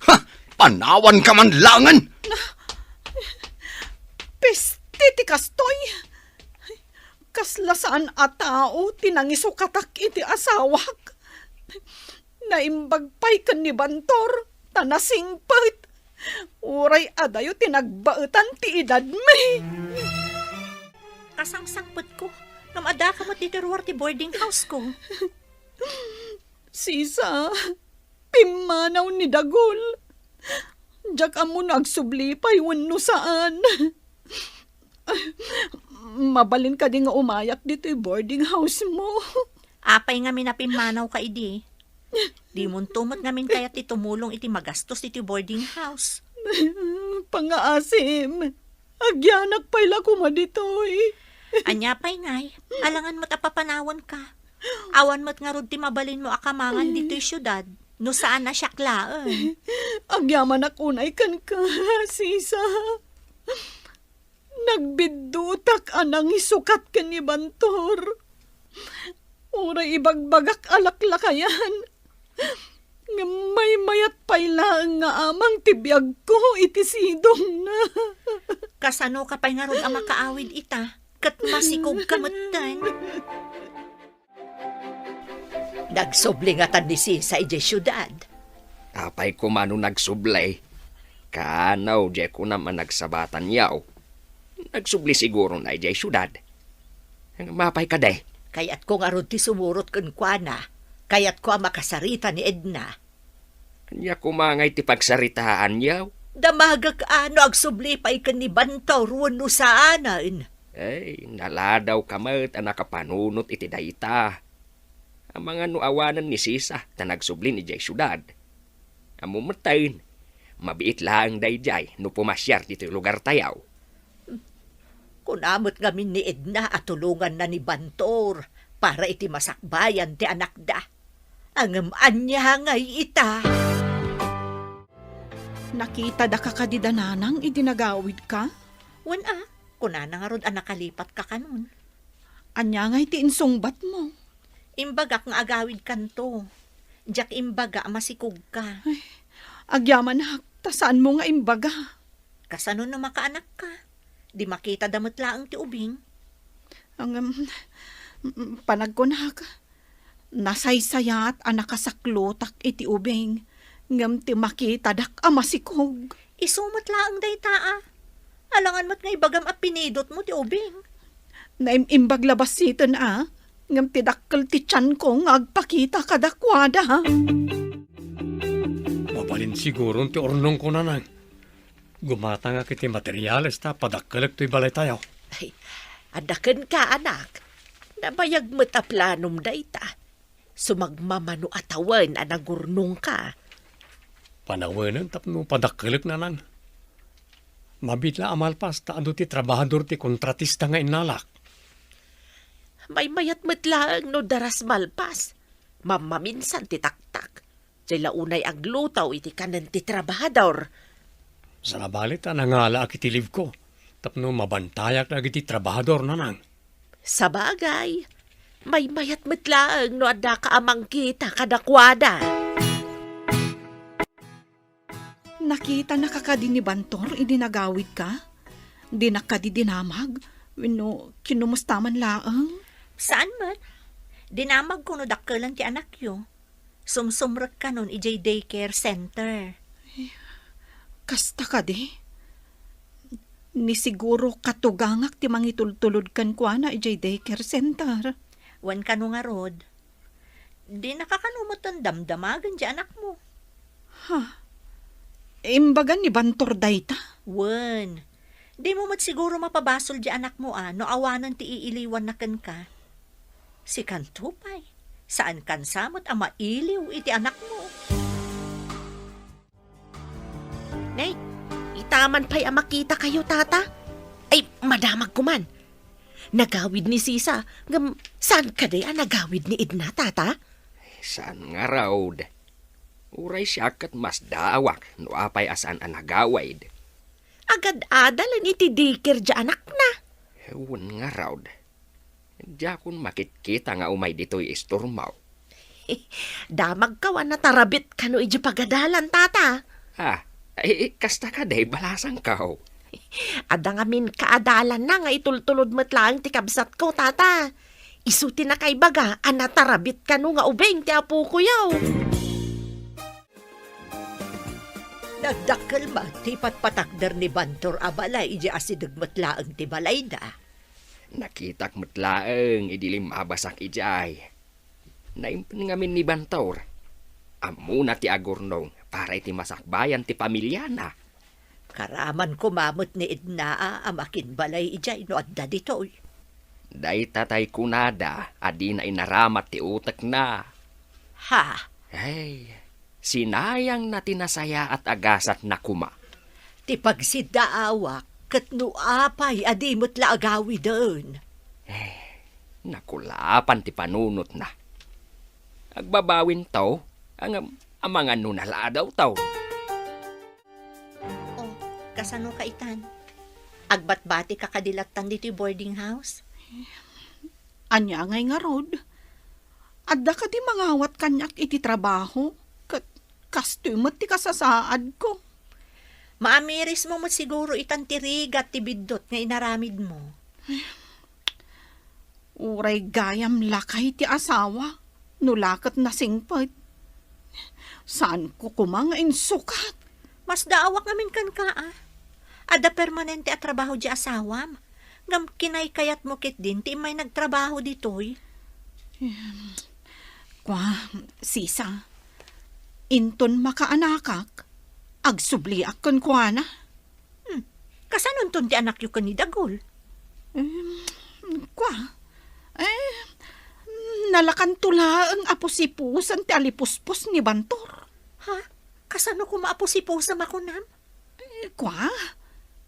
Ha! Panawanka man laengen! Peste ti kastoy! Kasla saan a tao ti nangisukatak iti asawak. Naimbag pay ken ni Bantor, ta nasingpet. Uray adayo ti nagbaetan ti edadmi. Kasangsangpetko, ngem addaka met ditoy ruar ti boarding house ko. Sisa, pimmanaw ni Dagul. Diak ammo no agsubli pay wenno saan. Mabalin kadi nga umayak ditoy boarding house mo? Apay ngamin a pimmanawka idi? Dimonto met ngamin kayat ti tumulong iti magastos ditoy boarding house. Pangaasim, agyanak pay la koma ditoy. Ania pay ngay, alangan met a papanawanka. Awan met ngarud ti mabalinmo a kamangan ditoy siudad, no saan a siak laeng. Agyamanak unay kenka, sisa. Nagbiddutak a nangisukat ken ni Bantor. Uray ibagbagak a laklakayan, ngem maymayat pay laeng nga amang ti biagko iti sidongna. Kasanoka pay ngarud a makaawid ita, ket masikogka metten? Nagsubli ngatan ni Sisa idiay siudad? Apay koma no nagsubli? Kano, diay kunam a nagsabatanyo. Nagsubli sigurona idiay siudad. Apay kadi? Kayatko ngarud ti sumurot kenkuana. Kayatko a makasarita ni Edna. Ania koma ngay ti pagsaritaanyo? Damagek a no agsubli pay ken ni Bantor wenno saanen. Ay, naladawka met a nakapanunot iti dayta. Amangan no awanen ni Sisa ta nagsubli idiay siudad. Ammom metten, mabiit laeng daydiay no pumasiar ditoy lugartayo. Kuna met ngamin ni Edna a tulonganna ni Bantor para iti masakbayan ti anakda. Ngem ania ngay ita? Nakitada ka kadi da nanang idi nagawidka? Wen a, kunana ngarud a nakalipatka kanon. Ania ngay ti insungbatmo? Imbagak nga agawidkanto. Diak imbaga a masikogka. Ay, agyamanak, ta saanmo nga imbaga. Kasano no makaanakka? Di makitada met laeng ti ubing. Ngem, mm, panagkunak, nasaysayat a nakasaklotak iti ubing, ngem ti makitadak a masikog. Isu met laeng dayta a. Alangan met nga ibagam a pinidotmo ti ubing. Naim-imbag la bassiten a, ngem ti dakkel ti tianko nga agpakita kadakuada. Mabalin siguron ti urnongko, nanang. Gumatangak iti materiales ta padakkelek toy balaytayo. Ay, adda kenka, anak. Nabayag met a planom dayta. Sumagmamano a tawen a nagurnongka. Panawenen tapno padakkelek, nanang. Mabiit la a malpas ta adu ti trabahador ti kontratista nga innalak. Maymayat met laeng no daras malpas. Mammaminsan ti taktak. Diay la unay agluto iti kanen ti trabahador. Sabali ta nangalaak iti leave ko tapno mabantayak dagiti trabahador, nanang. Sabagay, maymayat met laeng no addaka a mangkita kadakuada. Nakitanaka kadi ni Bantor idi nagawidka? Dinak kadi dinamag? Wenno kinumusta man laeng? Saan met. Dinamagko no dakkelan ti anakyo. Sumsumrek kanon idiay daycare center. Kasta kadi? Ni siguro katugangak ti mangitultulod kenkuana idiay daycare center. Wen kano ngarud, dinaka kano metten damdamagen ti anakmo. Ha? Imbaga ni Bantor dayta? Wen, Dimo met siguro mapabasol diay anakmo a no awanen ti iiliwanna kenka. Sikanto pay, saankan sa met a mailiw iti anakmo. Nay, itaman pay a makitakayo, Tata. Ay, madamagko man. Nagawid ni Sisa, ngem saan kadi a nagawid ni Edna, Tata? Saan ngarud. Uray siak ket masdaawak no apay a saan a nagawid. Agad-adalen iti daycare diay anakna. Wen ngarud. Diakon makitkita nga umay ditoy istormo. Damagko a natarabit kano idiay pagadalan, Tata. Ah, ay, kasta kadi, balasangko. Adda ngamin kaadalanna nga itultulod met laeng ti kabsatko, Tata. Isu ti nakaibaga a natarabit kano nga ubing ti apokoyo. Nagdakkel met ti ipatpatakder ni Bantor a balay idiay asideg met laeng ti balayda. Nakitak met laeng idi limmabasak idiay. Naimpen ngamin ni Bantor. Ammona ti agurnong para iti masakbayan ti pamiliana. Karaman koma met ni Edna a makinbalay idiay no adda ditoy. Dayta tay kunada a dina inaramat ti utekna. Ha? Ay, sinayangna ti nasayaat a gasatna koma. Ti pagsiddaawak ket no apay a di met la agawiden. Eh, nakulapan ti panunotna. Agbabawinto, ngem amangan no naladawto. Oh, kasano ka itan? Agbatbati ka kadi lattan ditoy boarding house? Ania ngay ngarud? Adda kadi mangawat kaniak iti trabaho? Ket kastoy met ti kasasaadko. Maamirismo met siguro itan ti rigat ti biddut nga inaramidmo. Uray gayam lakay ti asawa, no la ket nasingpet. Saanko koma nga insukat. Masdaawak ngamin kenka, a. Adda permanente a trabaho diay asawam. Ngem kinaykayatmo ketdin ti immay nagtrabaho ditoy. Em, kua, Sisa, inton makaanakak, agsubliak kenkuana. Hmm. Kasanonton ti anakyo ken ni Dagul? Em, kua, eh, nalakanto laeng a pusipusan ti alipuspos ni Bantor. Ha? Kasano koma a pusipusam a kunam? Eh, kua,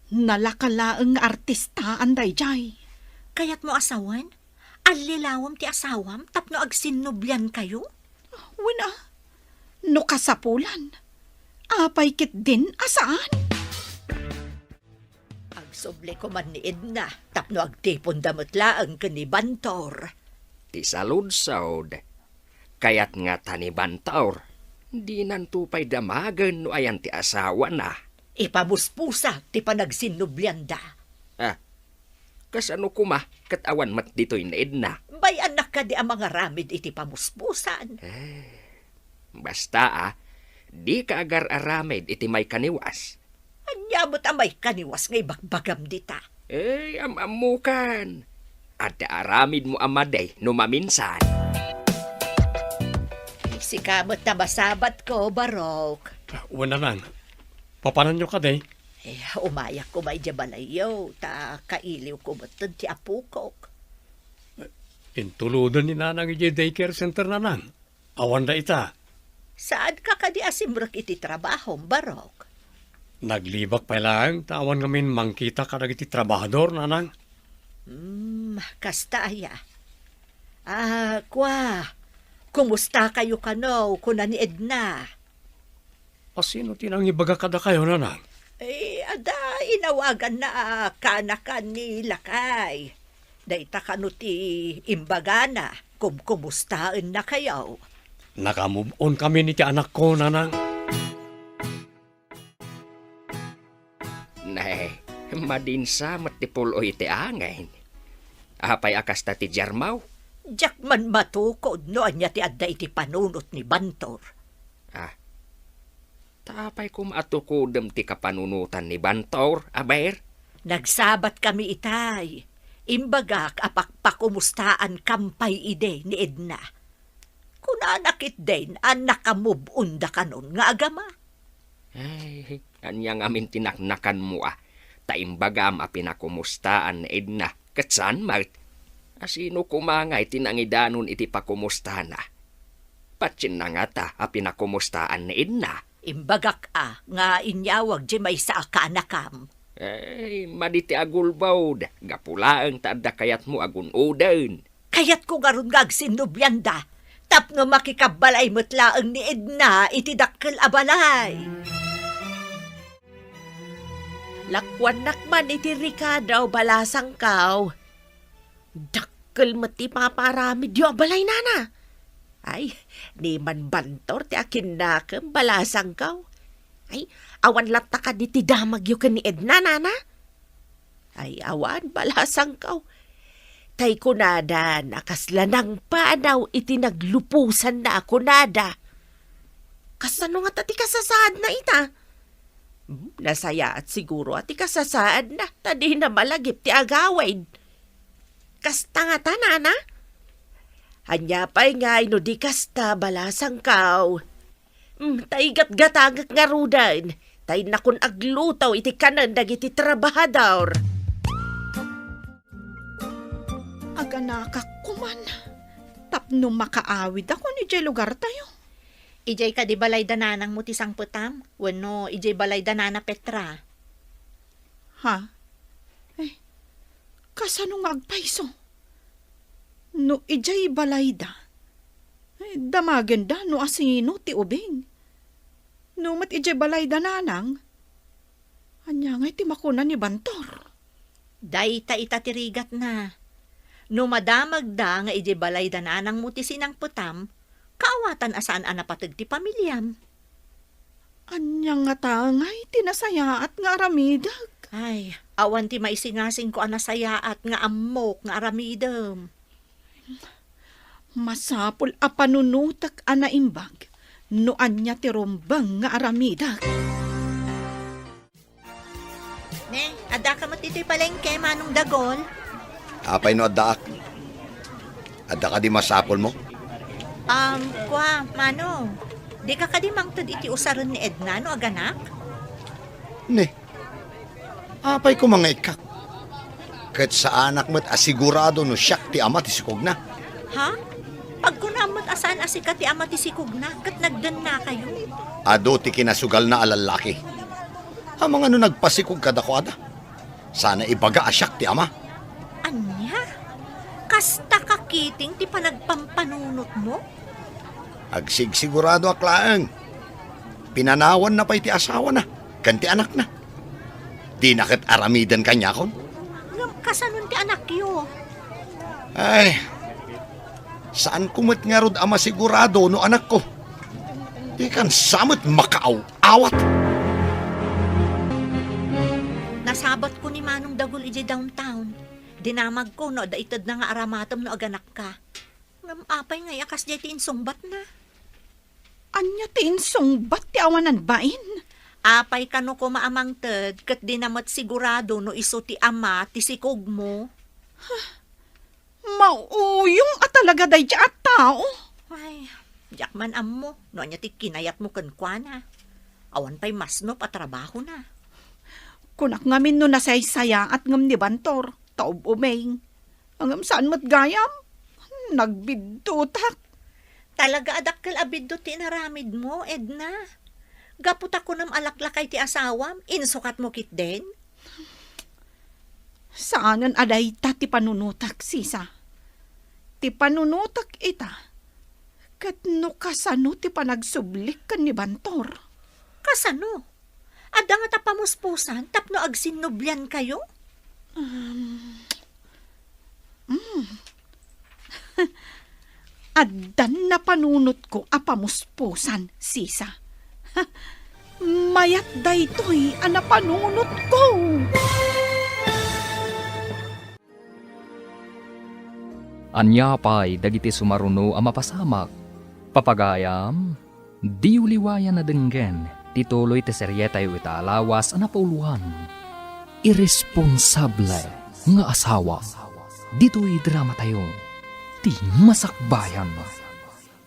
nalaka laeng nga artistaan daydiay. Kayatmo a sawen? Allilawem ti asawam tapno agsinnubliankayo? Wen a, no kasapulan, apay ketdin a saan? Agsubli koman ni Edna tapno agtiponda met laeng ken ni Bantor. Ti saludsod, kayat ngata ni Bantor, dinanto pay damagen no ayan ti asawana. Ipamuspusa ti panagsinnublianda. Ah, kasano koma ket awan met ditoy ni Edna? Bay-annak kadi a mangaramid iti pamuspusan? Eh, basta a, dika agar-aramid iti maikaniwas. Ania met a maikaniwas nga ibagbagam dita? Eh, am-ammokan. Adda aramidmo a madi no maminsan. Sika met a masabatko, Barok. Wen, Nanang. Papananyo kadi? Eh, umayak koma idiay balayyo, ta kailiwko metten ti apokok. Intuloden ni Nanang idiay daycare center, Nanang. Awanda ita. Saanka kadi a simrek iti trabahom, Barok? Naglibak pay laeng ta awan ngamin mangkita kadagiti trabahador, Nanang. Hmm, kasta aya. Ah, kua, kumustakayo kano, kuna ni Edna? A, sino ti nangibaga kadakayo, Nanang? Eh, adda inawaganna a kaanakan ni lakay. Dayta kano ti imbagana, kumkumustaennakayo? Nakamove on kami ni ti anakko, Nanang. Nay, madinsa met ti pul-oy ti angin. Apay a kasta ti diarmaw? Diak man matukod no ania ti adda iti panunot ni Bantor. Ah, ta apay koma a tukodem ti kapanunotan ni Bantor, aber? Nagsabat kami itay. Imbagak a pakpakumustaankan pay idi ni Edna. Kunana ketdin a nakamove on da kanon nga agama. Ay, ania ngamin ti naknakanmo a? Ta imbagam a pinakumustaan ni Edna, ket saan met? A sino koma ngay ti nangidanon iti pakumustana? Patienna ngata a pinakumustaan ni Edna? Imbagak a nga inyawag diay maysa a kaanakam. Ay, madi ti agulbod, gapu laeng ta adda kayatmo a gun-oden. Kayatko ngarud nga agsinnublianda, tapno makikabbalay met laeng ni Edna iti dakkel a balay. Lakuannak man iti rekado, balasangkaw. Dakkel met ti ipapaaramidyo a balay, nana. Ay, ni Manbantor ti akinnakem, balasangkaw. Ay, awan latta kadi ti damagyo ken ni Edna, nana? Ay, awan, balasangkaw. Tay kunada, nakasla nangpanaw iti nagluposanna a kunada. Kasano ngata ti kasasaadna ita? Hmm, nasayaat siguro a ti kasasaadna, ta dina malagip ti agawid. Kasta ngata, nana? Ania pay ngay no di kasta, balasangkaw? Hmm, tay gatgatangek ngaruden, tay nakon agluto iti kanen dagiti trabahador. Aganakak koman, tapno makaawidakon idiay lugartayo. Idiay kadi balay da nanangmo ti sangpetam, wenno idiay balay da nana Petra? Ha? Eh, kasano nga agpayso? No idiay balayda, eh, damagenda no asino ti ubing. No met idiay balayda nanang, ania ngay ti makuna ni Bantor? Dayta ita ti rigatna. No madamagda nga idiay balayda nanangmo ti sinangpetam, kaawatan a saan a napateg ti pamiliam. Ania ngata ngay ti nasayaat nga aramidek? Ay, awan ti maisingasingko a nasayaat nga ammok nga aramidem. Masapul a panunotek a naimbag no ania ti rumbeng nga aramidek. Ne, addaka met ditoy palengke, Manong Dagol? Apay no addaak? Adda kadi masapulmo? Um, kua, Manong, dika kadi mangted iti usaren ni Edna no aganak? Ne, apay koma nga ikkak? Ket saanak met a sigurado no siak ti ama ti sikogna. Ha? Pagkunam met a saan a sika ti ama ti sikogna ket nagdennakayo? Adu ti kinasugalna a lallaki. Amangan no nagpasikog kadakuada, sana ibaga a siak ti ama. Ania? Kasta kakiting ti panagpampanunotmo? Agsigsiguradoak laeng. Pinanawanna pay ti asawana ken ti anakna. Dina ket aramiden kaniakon. Ngem kasanon ti anakyo? Ay, saanko met ngarud a masigurado no anakko. Dikan sa met makaaw-awat. Nasabatko ni Manong Dagul idiay downtown. Dinamagko no adda itedna nga aramatem no aganakka. Ngem apay ngay a kasdiay ti insungbatna? Ania ti insungbat ti awanan bain? Apay kano koma a mangted ket dina met sigurado no isu ti ama ti sikogmo? Mauyong a talaga daydiay a tao. Ay, diak man ammo no ania ti kinayatmo kenkuana. Awan pay masnop a trabahona. Kunak ngamin no nasaysayaat ngem ni Bantor, ta ub-uming. Ngem saan met gayam? Nagbiddutak. Talaga a dakkel a biddut ti inaramidmo, Edna. Gapu ta kunam a laklakay ti asawam, insukatmo ketdin? Saanen a dayta ti panunotak, sisa. Ti panunotak ita, ket no kasano ti panagsublik ken ni Bantor. Kasano? Adda ngata pamuspusan tapno agsinnubliankayo? Um, mm. Addan napanunotko a pamuspusan, sisa. Mayat daytoy a napanunotko. Ania pay dagiti sumaruno a mapasamak? Papagayam, diyo liwayan a denggen ti tuloy ti serietayo ita a lawas a napauloan, Irresponsable nga Asawa. Ditoy dramatayo, Ti Masakbayan.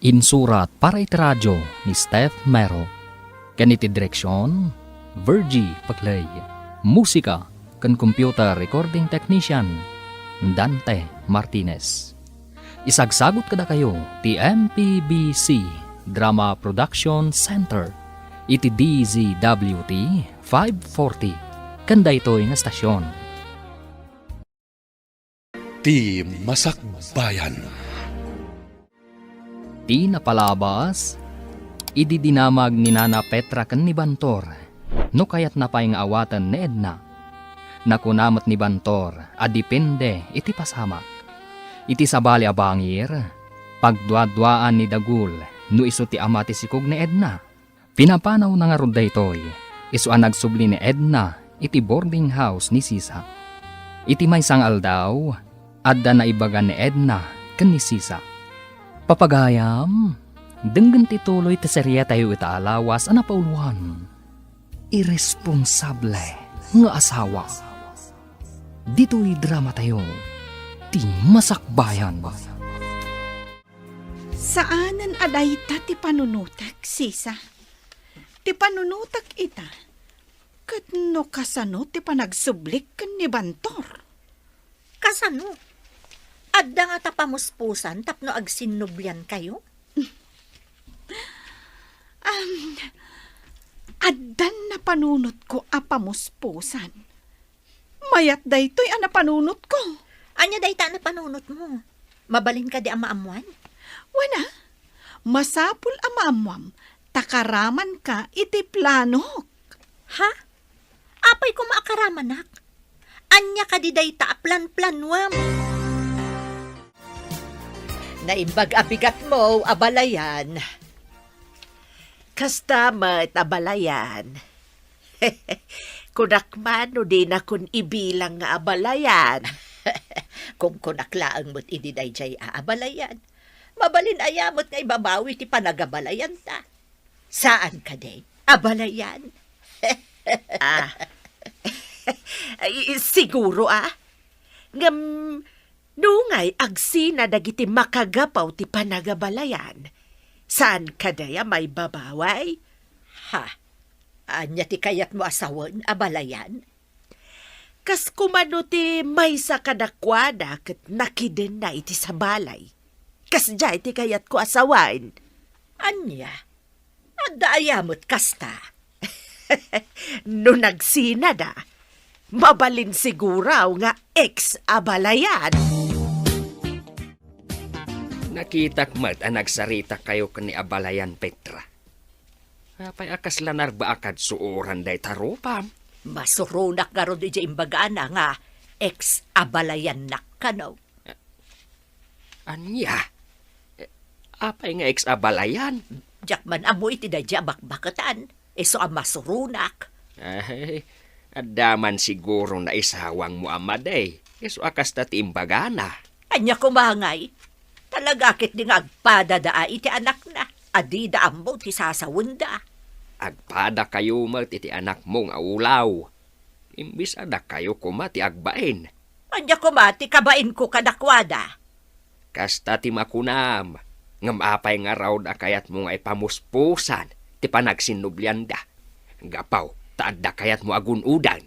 Insurat para iti radio ni Steph Mero, ken iti direksion, Virgie Paclay. Musika, ken computer recording technician, Dante Martinez. Isagsagut kadakayo ti M P B C Drama Production Center iti D Z W T five forty ken daytoy nga stasyon. Ti Masakbayan. Ti napalabas, idi dinamag ni Nana Petra ken ni Bantor, no kayatna pay nga awaten ni Edna. Nakuna met ni Bantor a depende iti pasamak. Iti sabali a bangir, pagduaduaan ni Dagul no isu ti ama ti sikog ni Edna. Pinapanawna ngarud daytoy, isu a nagsubli ni Edna iti boarding house ni Sisa. Iti maysa nga aldaw, adda naibaga ni Edna ken ni Sisa. Papagayam, denggen ti tuloy ti serietayo ita a lawas a napauloan. Irresponsable nga asawa. Ditoy dramatayo, ti Masakbayan. Saanen a dayta ti panunotek, Sisa. Ti panunotek ita, ket no kasano ti panagsublik ken ni Bantor? Kasano? Adda ngata pamuspusan tapno agsinnubliankayo? Am, addan napanunotko a pamuspusan. Mayat daytoy a napanunotko. Ania dayta a napanunotmo? Mabalin kadi a maammuan? Wen a, masapul a maammuam ta karamanka iti planok. Ha? Apay koma a karamanak? Ania kadi dayta a planplanuam? Naimbag a bigatmo, abalayan. Kasta met, abalayan. Kunak man no dinakon ibilang nga abalayan. Kunkunak laeng met idi daydiay a abalayan. Mabalin aya met nga ibabawi ti panagabalayanta? Saan kadi, abalayan? Ah. Ay, siguro, ah. Ngem, nungay agsina dagiti makagapu ti panagabalayan, saan kadi a maibabaway? Ha? Ania ti kayatmo a sawen, abalayan? Kas koma no ti maysa kadakuada ket nakidenna iti sabali. Kasdiay ti kayatko a sawen. Ania? Adda aya met kasta? No nagsinada, mabalin siguro nga ex-abalayan. Nakitak met a nagsaritakayo ken ni abalayan, Petra. Apay a kasla narbaakad suoran dayta rupam? Masuronak ngarud idiay imbagana nga ex-abalayannak kano. Ania? Eh, apay nga ex-abalayan? Diak man ammo iti daydiay a bakbaketan. Isu a masuronak. Ay, adda man siguro naisawangmo a madi. Isu a kasta ti imbagana. Ania koma ngay? Talaga ketdi nga agpadada iti anakna a dida ammo ti sasawenda. Agpadakayo met iti anakmo nga ulaw. Imbes a dakayo koma ti agbain. Ania koma ti kabainko kadakuada? Kasta ti makunam, ngem apay ngarud a kayatmo nga ipamuspusan ti panagsinnublianda? Gapu ta adda kayatmo a gun-odan.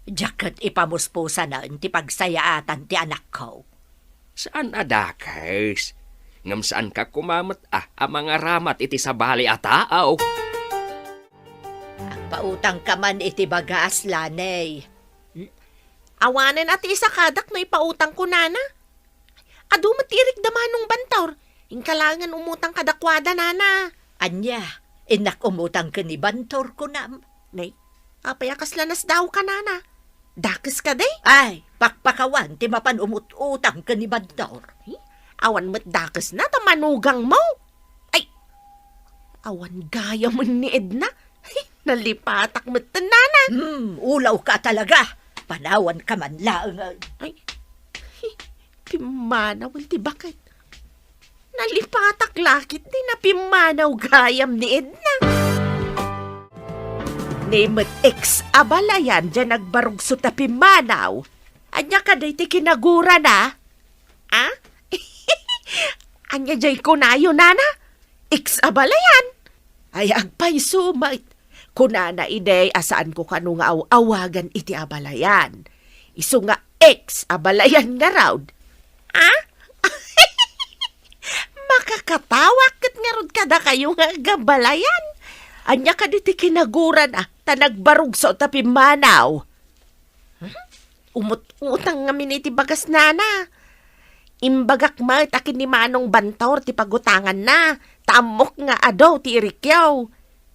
Diak ket ipamuspusanen ti pagsayaatan ti anakko. Saan a dakes, ngem saanka koma met a, a mangaramat iti sabali a tao. Agpautangka man iti bagas, Laney. Hmm? Awanen a ti isakadak no ipautangko, nana. Adu met ti irikda Manong Bantor. Inka laengen umutang kadakuada, nana. Ania, innak umutang ken ni Bantor, kunam? Nay, apay a kasla nasdaawka, nana? Dakes kadi? Ay, pakpakawan ti mapan umut-utang ken ni Bantor. Eh, awan met dakesna ta manugangmo. Ay, awan gayamen ni Edna. Nalipatak metten, nana. Hmm, ulawka talaga. Panawanka man laeng. Ay, pimmanawen ti baket. Nalipatak la ketdi napimmanaw gayam ni Edna. Ni met ex-abalayan diay nagbarugso ta pimmanaw. Ania kadi ti kinagurana? Ah? Ania diay kunayo, nana? Ex-abalayan? Ay, agpayso met. Kunana idi a saanko kano nga aw-awagan iti abalayan. Isu nga ex a balayan ngarud. Ah? Makakatawak ket ngarud kadakayo nga agabalayan. Ania kadi ti kinagurana, ta nagbarugso ta pimmanaw? Hmm? Umut-utang ngamin iti bagasnana. Imbagak met a ken ni Manong Bantor ti pagutanganna, ta ammok nga adu ti irikyo.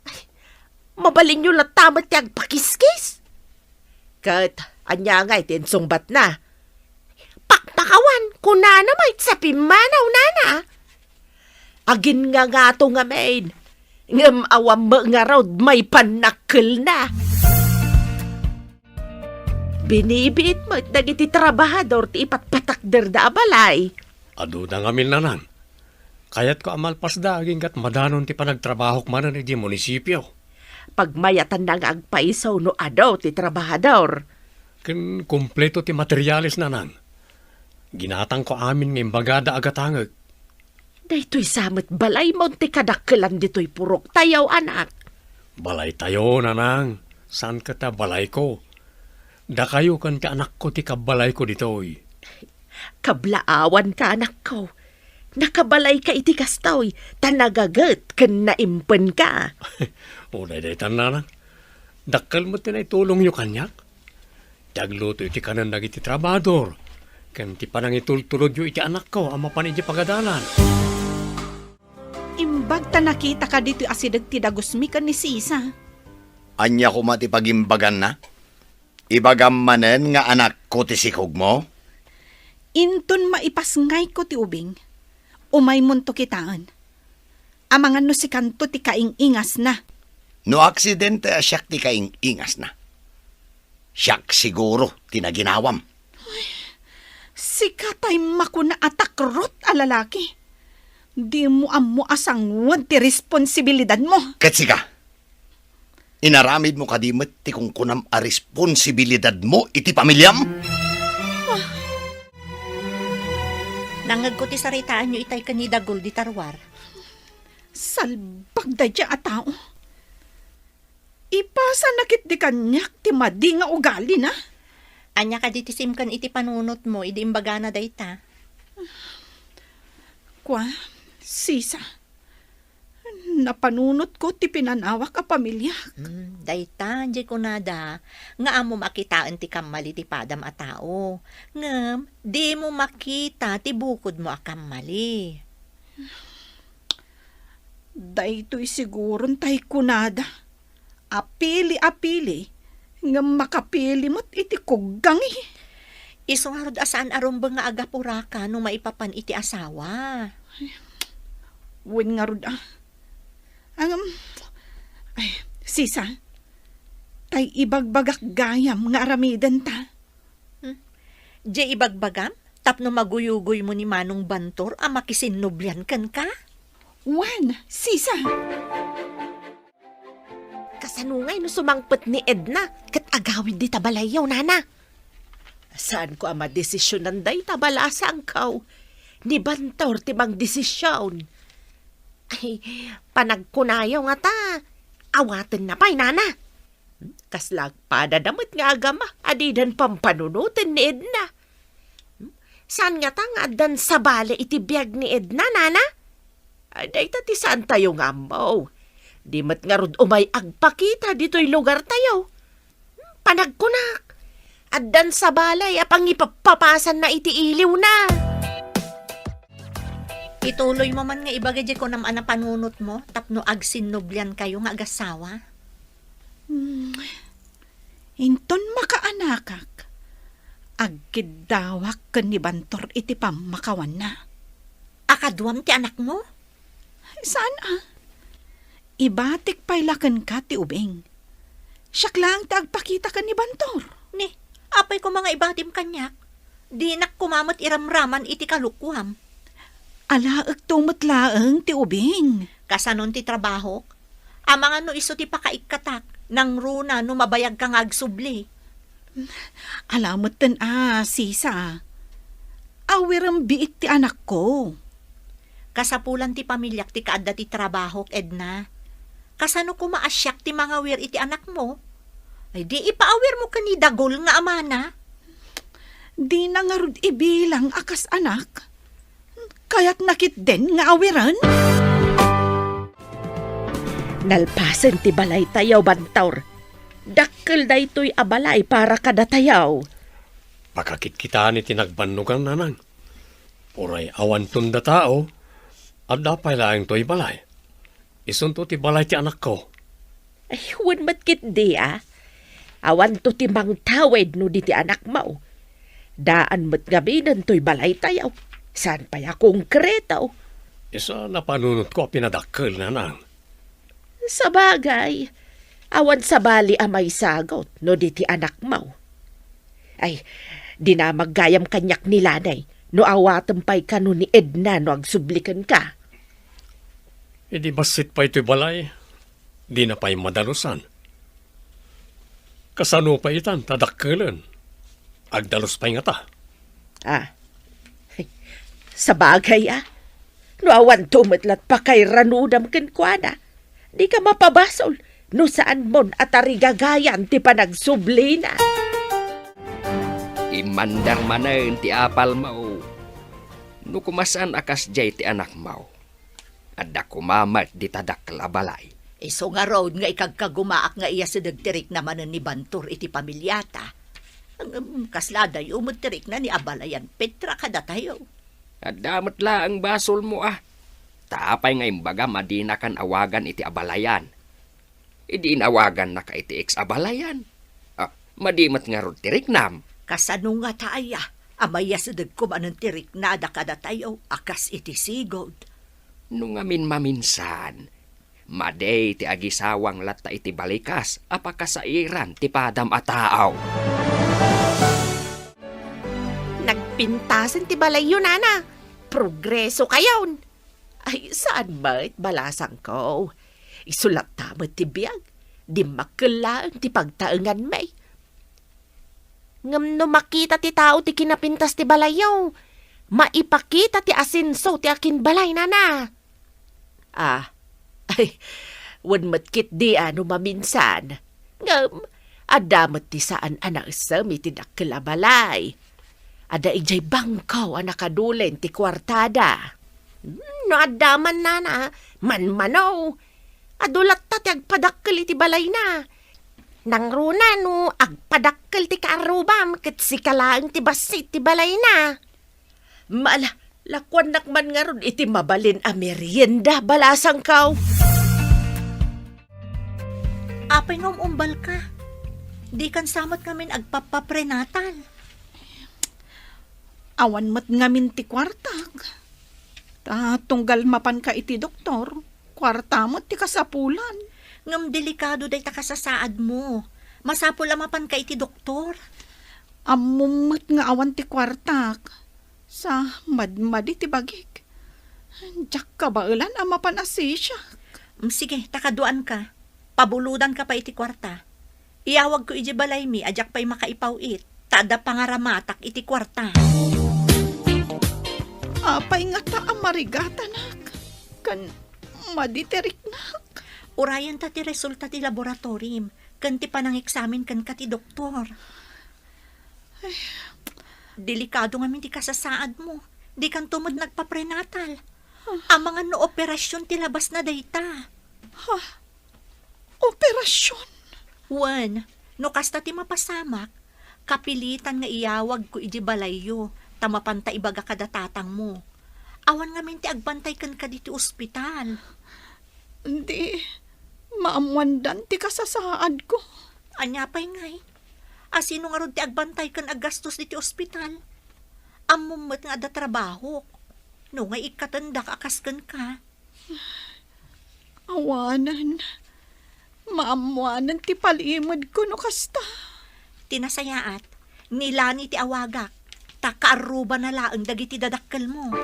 Ay, mabalinyo latta met ti agpakiskis. Ket ania ngay ti insungbatna? Pakpakawan, kunana met sa pimmanaw, nana. Aginngangato ngamin, ngem awan met ngarud maipan nakkelna. Binibiit met dagiti trabahador ti ipatpatakderda a balay. Aduna ngamin, Nanang. Kayatko a malpasda aginggat madanon ti panagtrabahok manen idiay munisipio. Pagmayatanna nga agpaiso no adu ti trabahador. Ken kompleto ti materiales, Nanang. Ginatangko amin nga imbagada a gatangek. Daytoy sa met balaymo ti kadakkelan ditoy puroktayo, anak. Balaytayo, Nanang. Saan ket a balayko. Dakayo ken ti anakko ti kabbalayko ditoy. Kablaawanka, anakko. Nakabalayka iti kastoy, ta nagaget ken naimpenka. Uray daytan, Nanang. Dakkel met ti naitulongyo kaniak. Ti agluto iti kanen dagiti trabahador, ken ti panangitultulodyo iti anakko a mapan idiay pagadalan. Imbag ta nakitaka ditoy asideg ti dagusmi ken ni Sisa. Ania koma ti pagimbaganna? Ibagam manen nga anakko ti sikogmo? Inton maipasngayko ti ubing, umaymonto kitaen. Amangan no sikanto ti kaing-ingasna. No aksidente a siak ti kaing-ingasna, siak siguro ti naginawam. Sika tay makuna a takrot a lalaki. Dimo ammo a sanguan ti responsibilidadmo. Ket sika, inaramidmo kadi met ti kunkunam a responsibilidadmo iti pamiliam? Nangngegko ti saritaanyo itay ken ni Dagul dita ruar. Salbag daydiay a tao. Ipasana ketdi kaniak ti madi nga ugalina. Ania kadi ti simken iti panunotmo idi imbagana dayta? Kua, Sisa, napanunotko ti pinanawak a pamiliak. Hmm, dayta, diay kunada, nga ammom a kitaen ti kammali ti padam a tao. Ngem, dimo makita ti bukodmo a kammali. Daytoy siguron tay kunada, apili-apili, ngem makapili met iti kuggangi. Isu ngarud a saan a rumbeng nga agapuraka no maipapan iti asawa. Wen ngarud a. Ngem, ay, Sisa, tay ibagbagak gayam nga aramidenta. Hmm? Diay ibagbagam tapno maguyugoymo ni Manong Bantor a makisinnublian kenka? Wen, Sisa. Kasano ngay no sumangpet ni Edna ket agawid dita balayyo, nana? Saanko a madesisionan dayta, balasangko. Ni Bantor ti mangdesisyon. Ay, panagkunayo ngata, awatenna pay, nana. Kasla agpadada met nga agama a didan pampanunoten ni Edna. Saan ngata nga addan sabali iti biag ni Edna, nana? Ay, dayta ti saantayo nga ammo. Di met ngarud umay agpakita ditoy lugartayo. Panagkunak, addan sabali a pangipappapasanna iti iliwna. Ituloymo man nga ibaga diay kunam a napanunotmo tapno agsinnubliankayo nga agassawa. Hmm. Inton makaanakak, agkiddawak ken ni Bantor iti pammakawanna. A kaduam ti anakmo? Saan a. Ibatik pay la kenka ti ubing. Siak laeng ti agpakita ken ni Bantor. Ni, apay koma nga ibatim kaniak? Dinak koma met iramraman iti kalukuam. Alaekto met laeng ti ubing. Kasanon ti trabahok? Amangan no isu ti pakaikkatak, nangruna no mabayagka nga agsubli. Ala metten a, Sisa. Awirem biit ti anakko. Kasapulan ti pamiliak ti kaadda ti trabahok, Edna. Kasano koma a siak ti mangawir iti anakmo? Ay, di ipaawirmo ken ni Dagul nga amana. Dina ngarud ibilang a kas anak? Kayatna ketdin nga awiren? Nalpasen ti balaytayo, Bantor. Dakkel daytoy a balay para kadatayo. Pakakitkitaan iti nagbannogan, nanang. Uray awanton datao, adda pay laeng toy balay. Isunto ti balay ti anakko. Ay, wen met ketdi a. Awanto ti mangtawid no di ti anakmo. Daan met ngaminen toy balaytayo. Saan pay a konkreto. Isu a napanunotko a pinadakkel, nanang. Sabagay, awan sabali a maisagut no di ti anakmo. Ay, dinamag gayam kaniak ni Lani no awatem pay kano ni Edna no agsubli kenka. Idi bassit pay toy balay, dina pay madalusan. Kasano pay itan ta dakkelen? Agdalus pay ngata. Ah. Sabagay a. No awanto met lat pakairanudam kenkuana, dika mapabasol no saanmon a tarigagayan ti panagsublina. Immandar manen ti apalmo. No koma saan a kasdiay ti anakmo, adda koma met dita dakkel a balay. Isu ngarud nga ikagkagumaak nga iyasideg ti rikna manen ni Bantor iti pamiliata. Ngem kasla adayo met ti rikna ni abalayan Petra kadatayo. Adda met laeng basolmo a. Ta apay nga imbagam a dinakan awagan iti abalayan? Idi inawagannaka iti ex abalayan. Ah, madi met ngarud ti riknam. Kasano ngata aya a mayasidegko manen ti riknada kadatayo a kas iti sigud? No ngamin maminsan, madi ti agisawang latta iti balikas a pakasairan ti padam a tao. Nagpintasen ti balayyo, nana. Progreso kayon. Ay, saan met, balasangko. Isu latta met ti biag. Dimmakkel laeng ti pagtaenganmi. Ngem no makita ti tao ti kinapintas ti balayyo, maipakita ti asenso ti akinbalay, nana. Ah, ay, wen met ketdi a no maminsan. Ngem, adda met ti saan a naisem iti dakkel a balay. Adda idiay bangko a nakadulen ti kuartada. Hmm, no adda man, nana, manmano. Adu latta ti agpadakkel iti balayna. Nangruna no agpadakkel ti kaarrubam ket sika laeng ti bassit ti balayna. Mala, lakuannak man ngarud iti mabalin a merienda, balasangko. Apay nga um-umbalka? Dikan sa met ngamin agpappaprenatal. Awan met ngamin ti kuartak. Ta tunggal mapanka iti doktor, kuarta met ti kasapulan. Ngem delikado dayta kasasaadmo. Masapul a mapanka iti doktor. Ammom met nga awan ti kuartak. Sa madmadi ti bagik. Diak kabaelan a mapan a sisiak. Mm, sige, ta kaduaanka. Pabulodanka pay iti kuarta. Iyawagko idiay balaymi a diak pay makaipaw-it, ta adda pangaramatak iti kuarta. Apay ngata a marigatanak? Ken madi ti riknak? Urayenta ti resulta ti laboratorim ken ti panangeksamin kenka ti doktor. Delikado ngamin ti kasasaadmo. Dikanto met nagpaprenatal. Amangan no operasion ti labasna dayta. Ha? Operasion? Wen, no kasta ti mapasamak, kapilitan nga iyawagko idiay balayyo, ta mapanta ibaga kada tatangmo. Awan ngamin ti agbantay kenka ditoy ospital. Di, maammoandan ti kasasaadko. Ania pay ngay? Asino ngarud ti agbantay ken aggastos ditoy ospital? Ammom met nga adda trabahok. No ngay ikkatendak a kas kenka. Awanen. Maammoanen ti palimedko no kasta. Ti nasayaat, ni Lani ti awagak, ta kaarrubana laeng dagiti dadakkelmo.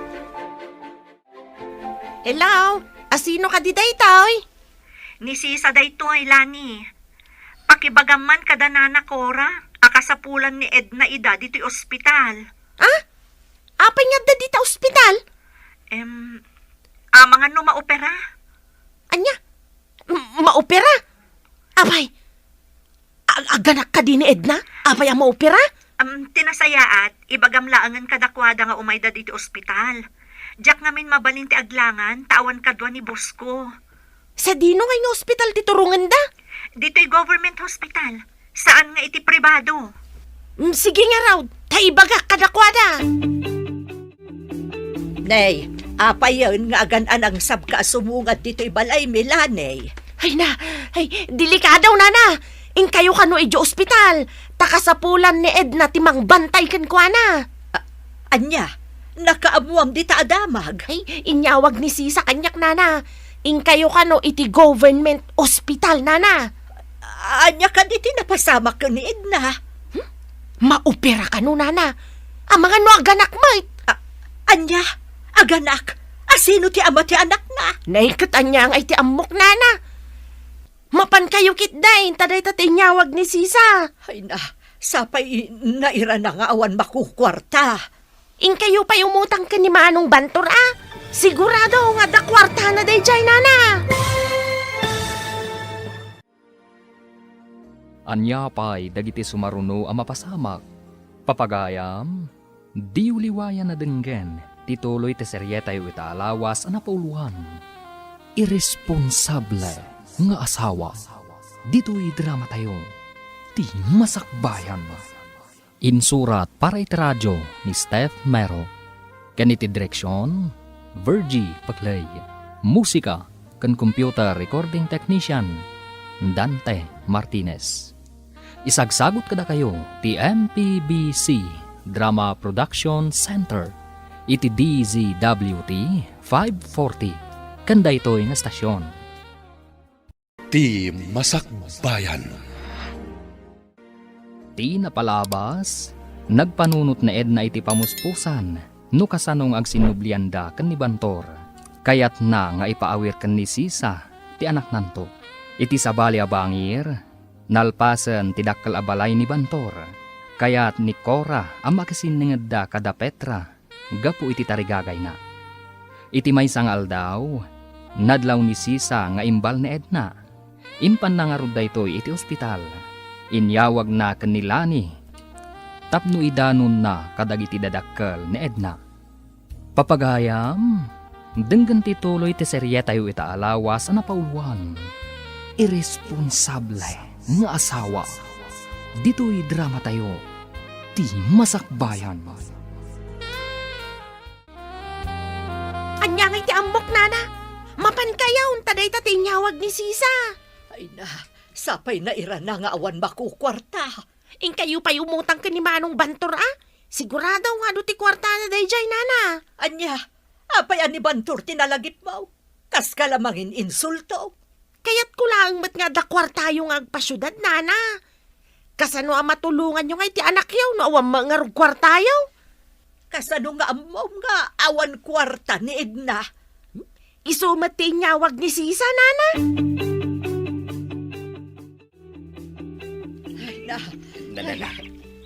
Hello? Asino kadi daytoy? Ni Sisa daytoy, Lani. Pakibagam man kada Nana Cora a kasapulan ni Edna ida ditoy ospital. Ah? Apay nga adda dita ospital? Em, amangan no maopera? Ania? M-, maopera? Apay, ag-, aganak kadi ni Edna? Apay a maopera? Am, ti nasayaat, ibagam laengen kadakuada nga umayda ditoy ospital. Diak ngamin mabalin ti aglangan, ta awan kadua ni boss ko. Sadino ngay nga ospital ti turongenda? Ditoy government hospital. Saan nga iti pribado. Mm, sige ngarud, ta ibagak kadakuada. Nay, apayen nga agan-anangsabka a sumungad ditoy balaymi, Lani? Ay na, ay, delikado, nana. Inkayo kano idiay ospital. Ta kasapulan ni Edna ti mangbantay kenkuana. A-, ania? Nakaammoam dita a damag? Ay, inyawag ni Sisa kaniak, nana. Inkayo kano iti government hospital, nana. Ania kadi ti napasamak ken ni Edna? Hmm? Maopera kano, nana. Amangan no aganak met. A-, ania? Aganak? A, sino ti ama ti anakna? Nay, ket ania ngay ti ammok, nana? Mapankayo ketdin, ta dayta ti inyawag ni Sisa. Ay na, sapay nairana nga awan makukuarta. Inkayo pay umutang ken ni Manong Bantor, a? Sigurado nga adda kuartana daydiay, nana. Ania pay dagiti sumaruno a mapasamak? Papagayam, diyo liwayan a denggen ti tuloy ti serietayo ita a lawas a napauluan, Iresponsable nga Asawa. Ditoy dramatayo, Ti Masakbayan. Insurat para iti radio ni Steph Mero, ken iti direksion, Virgie Paclay. Musika ken computer recording technician, Dante Martinez. Isagsagut kadakayo ti M P B C Drama Production Center iti D Z W T five forty ken daytoy nga estasion. Ti Masakbayan. Ti napalabas, nagpanunot ni Edna iti pamuspusan no kasano nga agsinnublianda ken ni Bantor. Kayatna nga ipaawir ken ni Sisa ti anaknanto. Iti sabali a bangir, nalpasen ti dakkel a balay ni Bantor. Kayat ni Cora a makisinningedda kada Petra gapu iti tarigagayna. Iti maysa nga aldaw, nadlaw ni Sisa nga imbal ni Edna. Impanna ngarud daytoy iti ospital. Inyawagna ken ni Lani tapno idanonna kadagiti dadakkel ni Edna. Papagayam, denggen ti tuloy ti serietayo ita a lawas a napauluan, Iresponsable nga Asawa. Ditoy dramatayo, Ti Masakbayan. Ania ngay ti ammok, nana? Mapankayon, ta dayta ti inyawag ni Sisa. Ay na, sapay nairana nga awan makukuarta. Inkayo pay umutang ken ni Manong Bantor, a? Sigurado nga adu ti kuartana daydiay, nana. Ania? Apay a ni Bantor ti nalagipmo? Kaska la mangin-insulto. Kayatko laeng met nga adda kuartayo nga agpasiudad, nana. Kasano a matulonganyo ngay ti anakyo no awan met ngarud kuartayo? Kasano nga ammom nga awan kuarta ni Edna? Isu met ti inyawag ni Sisa, nana. Ay, na. Nanana,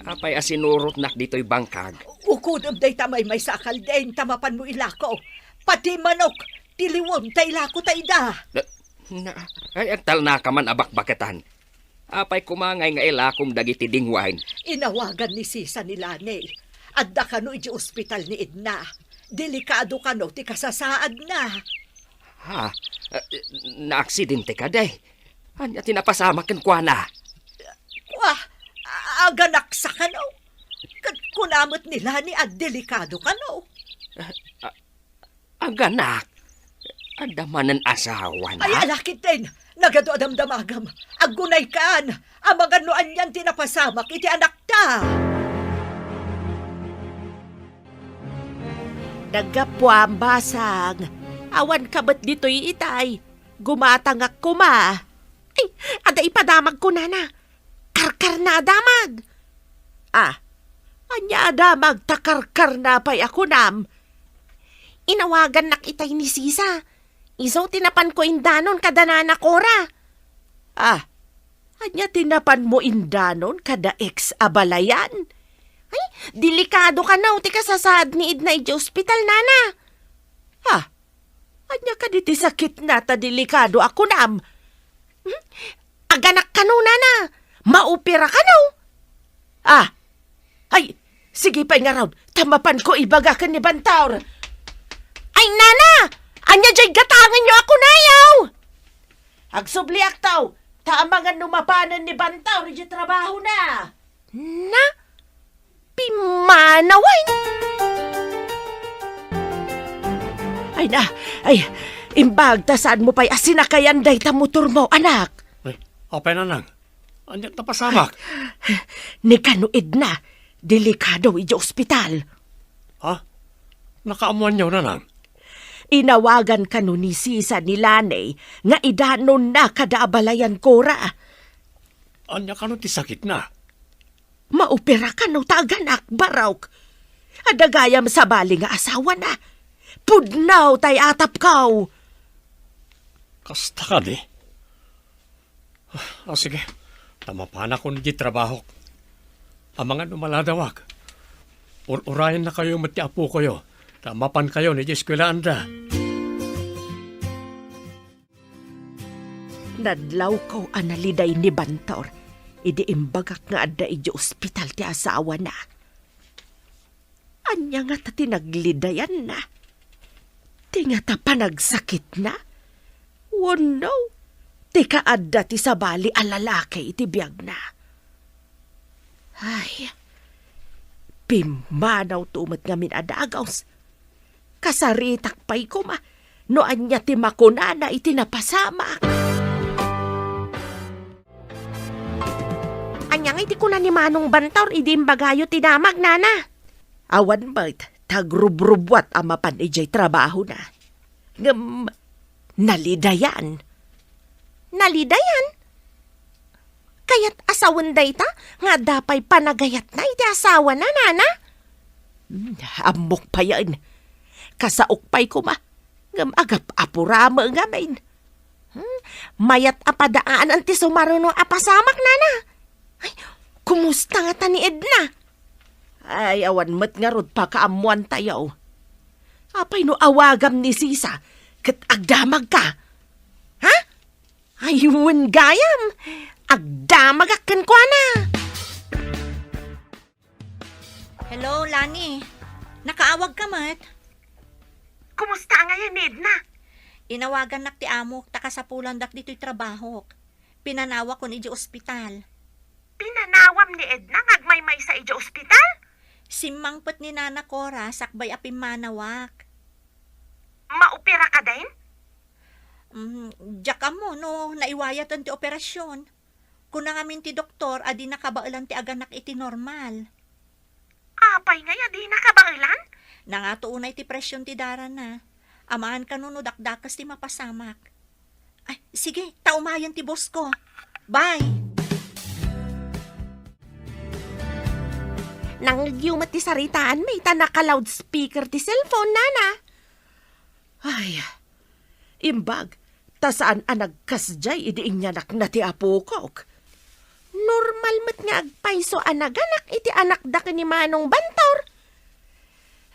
apay a sinurotnak ditoy bangkag? Ukodem dayta maymaysa a kalding ta mapanmo ilako. Pati manok, ti liwon ta ilako ta ida. Na, na, ay, agtalnaka man a bakbaketan. Apay koma ngay nga ilakom dagiti dingwain? Inawagan ni Sisa ni Lani. Adda kano iti ospital ni Edna. Delikado kano ti kasasaadna. Ha? Eh, naaksidente kadi? Ania ti napasamak kenkuana? Kua, a-, aganaksa kano. Ket kuna met ni Lani a delikado kano. Ah, ah, aganak? Adda manen asawana? Ay, ala ketdin! Nagadu a damdamagam. Aggunaykan! Amangan no anian ti napasamak iti anakta! Naggapuam, basang. Awanka met ditoy itay. Gumatangak koma. Ay, adda ipadamagko, nana. Karkarna a damag. Ah, ania a damag ta karkarna pay a kunam? Inawagannak itay ni Sisa. Isu ti napanko indanon kada nana Cora. Ah, ania ti napanmo indanon kada ex a balayan? Ay, delikado kano ti kasasaad ni Edna idiay ospital, nana. Ah, ania kadi ti sakitna ta delikado a kunam? Hmm? Aganak kano, nana? Maopera kano? Ah, Ay, sige pay ngarud, ta mapanko ibaga ken ni Bantor. Ay, nana! Ania jay gatangenyo a kunayo? Agsubliakto, ta amangan no mapanen ni Bantor iti trabahona. Na? Pimmanawen? Ay na, ay, imbag ta saanmo pay a sinakayan dayta motormo, anak. Ay, apay, nanang? Ania't napasamak? Ni kano, Edna, delikado iti ospital. Ha? Nakaammoanyo, nanang? Inawagan kano ni Sisa ni Lani nga idanonna kada abalayan, Cora. Ania kano ti sakitna? Maopera kano ta aganak, barok. Adda gayam sabali nga asawana. Pudno tay atapko. Kasta kadi? Ah, sige. Ta mapanakon iti trabahok. Amangan no maladawak. Ur-urayennakayo met ti apokoyo, ta mapankayon iti eskuelaanda. Nadlawko a naliday ni Bantor idi imbagak nga adda idiay ospital ti asawana. Ania ngata ti naglidayanna? Ti ngata panagsakitna? Wenno ti kaadda ti sabali a lalaki iti biagna? Ay, pimmanawto met ngamin a dagus. Kasaritak pay koma no ania ti makunana iti napasamak. Ania nga iti kuna ni Manong Bantor idi imbagayo ti damag, nana? Awan met, ta agrubrubbuat a mapan idiay trabahona. Ngem, nalidayan. Nalidayan? Kayat a sawen dayta nga adda pay panagayatna iti asawana, nana? Hmm, ammok payen. Kasaok pay koma, ngem agap-apurami ngamin. Hmm, mayat a padaanan ti sumaruno a pasamak, nana. Ay, kumusta ngata ni Edna? Ay, awan met ngarud pakaammoantayo. Apay no awagam ni Sisa ket agdamagka? Ha? Ay, wen gayam, agdamagak kenkuana. Hello, Lani. Nakaawag ka met? Kumusta ngayen ni Edna? Inawagannak ti amok ta kasapulandak ditoy trabahok. Pinanawakon idiay ospital. Pinanawam ni Edna nga agmaymaysa idiay ospital? Simmangpet ni Nana Cora sakbay a pimmanawak. Maopera kadin? Mm, diak ammo no naiwayaten ti operasyon. Kuna ngamin ti doktor a dina kabaelan ti aganak iti normal. Apay ngay a dina kabaelan? Nangato unay ti presyon ti darana. Amaan kano no dakdakes ti mapasamak. Ay, sige, ta umayen ti boss ko. Bye! Nangngegyo met ti saritaanmi ta naka-loudspeaker ti cellphone, nana. Ay, imbag, ta saan a nagkasdiay idi inyanakna ti apokok. Normal met nga agpayso a naganak iti anakda ken ni Manong Bantor.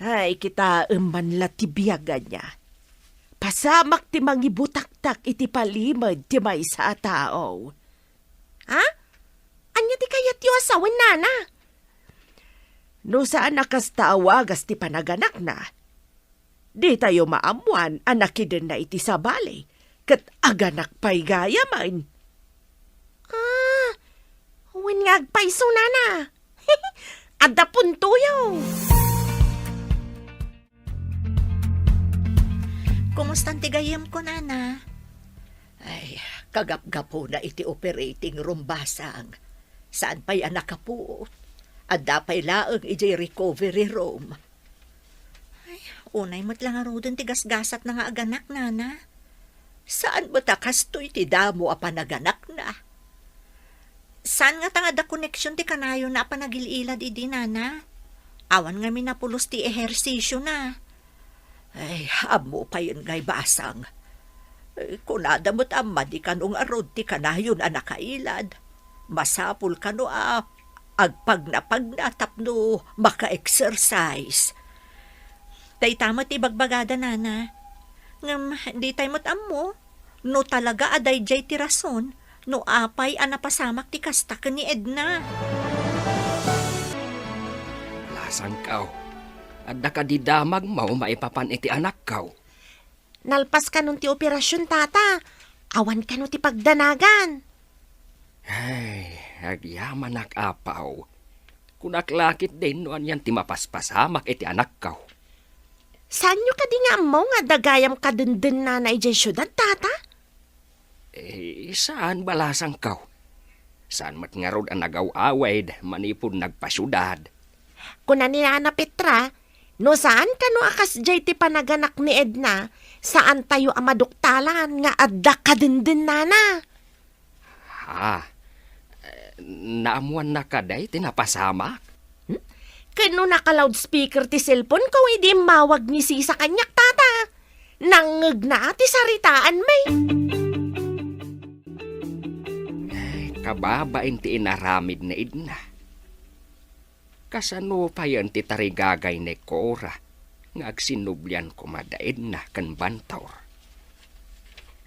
Ay, kitaem man la ti biag ania. Pasamak ti mangibutaktak iti palimed ti maysa a tao. Ha? Ania ti kayatyo a sawen, nana? No saan a kasta a wagas ti panaganakna, ditayo maammoan a nakidenna iti sabali ket aganak pay gayamen. Ah, wen nga agpayso, nana. Adda puntoyo. Kumustan ti gayyemko, nana? Ay, kagapgapuna iti operating room, basang. Saan pay a nakapuot. Adda pay laeng idiay recovery room. Ay, unay met la ngaruden ti gasgasatna nga aganak, nana. Saan met a kastoy ti damo a panaganakna? Saan ngata nga adda koneksion ti kanayonna a panagil-ilad idi, nana? Awan ngamin a pulos ti ehersisiona. Ay, ammo payen ngay, basang. Eh, kunada met a madi kano ngarud ti kanayon a nakailad. Masapul kano a agpagnapagna tapno maka-exercise. Dayta met ti ibagbagada, nana. Ngem, ditay met ammo no talaga a daydiay ti rason no apay a napasamak ti kasta ken ni Edna. Sangkaw, adda kadi damagmo maipapan iti anakkaw? Nalpas kanon ti operasion, Tata. Awan kano ti pagdanagan. Ay, agyamanak, Apaw. Kunak la ketdin no anian ti mapaspasamak iti anakkaw. Saanyo kadi nga ammo nga adda gayam kadendennana idiay siudad, Tata? Eh, saan balasangko. Saan met ngarud a nagaw-awid manipud nagpasiudad. Kuna ni Nana Petra, no saan kano a kasdiay ti panaganak ni Edna, saantayo a maduktalan nga adda kadendennana. Ha? Eh, naammoanna kadi ti napasamak? Hmm? Ken no naka-loudspeaker ti cellphone ko idi immawag ni Sisa kaniak, Tata. Nangngegna ti saritaanmi. Kababain ti inaramid ni Edna. Kasano payen ti tarigagay ni Cora nga agsinublian koma da Edna ken Bantor?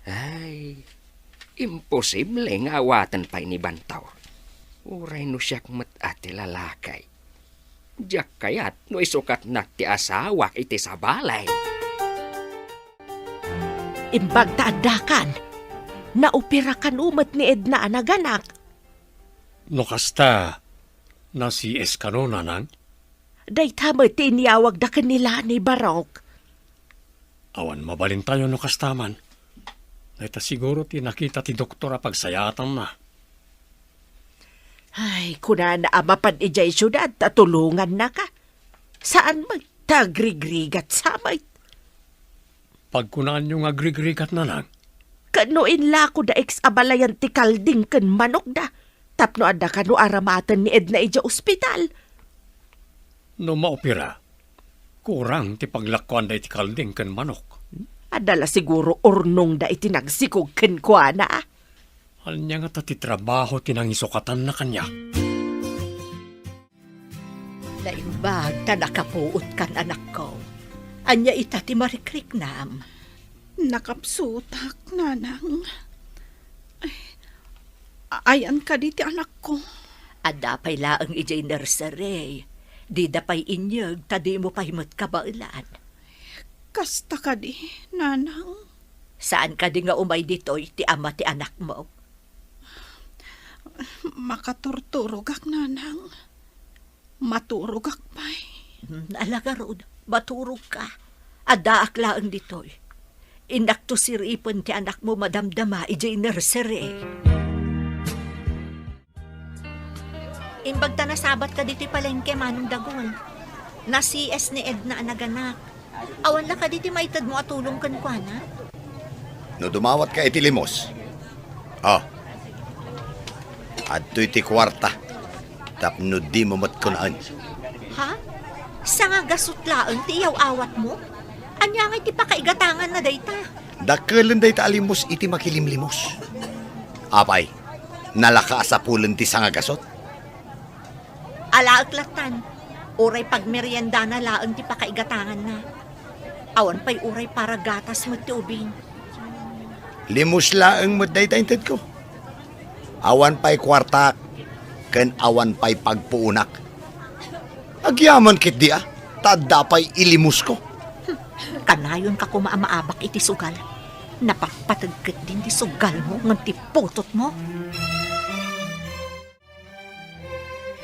Ay, imposible nga awaten pay ni Bantor. Uray no siak met a ti lalaki. Diak kayat no isukatnak ti asawak iti sabali. Imbag ta addakan, naopera kano met ni Edna a naganak. No kasta, na-C S kano, nanang? Dayta met ti inyawagda ken ni Lani, Barok. Awan mabalintayo no kasta man. Dayta siguro ti nakita ti doktor a pagsayaatanna. Ay, kunana a mapan idiay siudad ta tulongannaka. Saan met ta agrigrigat sa met. Pagkunaanyo nga agrigrigat, nanang? Ken no inlako da X a balayan ti kalding ken manokda, tapno adda kano aramaten ni Edna idiay ospital. No maopera, kurang ti paglakuanda iti kalding ken manok. Adda la siguro urnongda iti nagsikog kenkuana. Ania ngata ti trabaho ti nangisukatanna kaniak? Naimbag ta nakapuotkan, anakko. Ania ita ti marikriknam? Nakapsutak, nanang. Ay, a-, ayan kadi ti anakko? Adda pay laeng idiay nursery. Dida pay inyeg ta dimo pay met kabaelan. Kasta kadi, nanang? Saan kadi nga umay ditoy ti ama ti anakmo? Makaturturogak, nanang. Maturogak pay. Hmm, ala ngarud, maturogka. Addaak laeng ditoy. Innakto siripen ti anakmo madamdama idiay nursery. Imbag ta nasabatka ditoy palengke, Manong Dagul. Na-C S ni Edna a naganak. Awan la kadi ti maitedmo a tulong kenkuana? No dumawatka iti limos, ah, adtoy ti kuarta tapno dimo met kunaen. Ha? Sangagasut laeng ti iyaw-awatmo? Ania ngay ti pakaigatanganna dayta? Dakkelen dayta a limos iti makilimlimos. Apay, nalaka a sapulen ti sangagasut? Alaek lattan, uray pagmeriendana laeng ti pakaigatanganna. Awan pay uray para gatas met ti ubing. Limos laeng met dayta intedko. Awan pay kuartak, ken awan pay pagpuonak. Agyaman ketdi a, ta adda pay ilimosko. Kanayonka koma a maabak iti sugal. Napatpateg ketdin ti sugalmo ngem ti putotmo.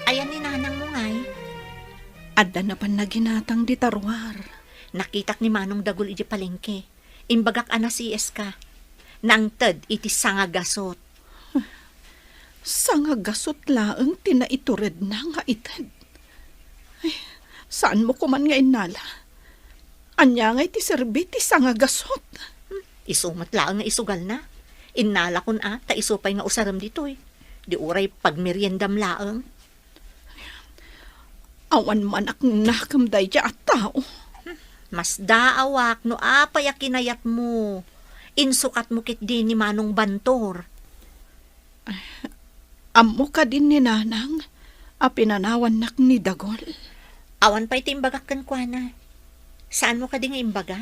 Ayan ni nanangmo ngay? Adda napan naginatang dita ruar. Nakitak ni Manong Dagul iti palengke. Imbagak a na-C S ka. Nangted iti sangagasut. Sangagasut laeng ti naituredna nga ited. Ay, saanmo koman nga innala? Ania ngay ti serbi ti sangagasut? Hmm, isu met laeng nga isugalna. Innalakon a, ta isu pay nga usarem ditoy. Di uray pagmeriendam laeng. Awan manaknakem daydiay a tao. Masdaawak no apay a kinayatmo. Insukatmo ketdi ni Manong Bantor. Ammo kadi ni Nanang a pinanawannak ni Dagul? Awan pay ti imbagak kenkuana. Saanmo kadi nga imbaga?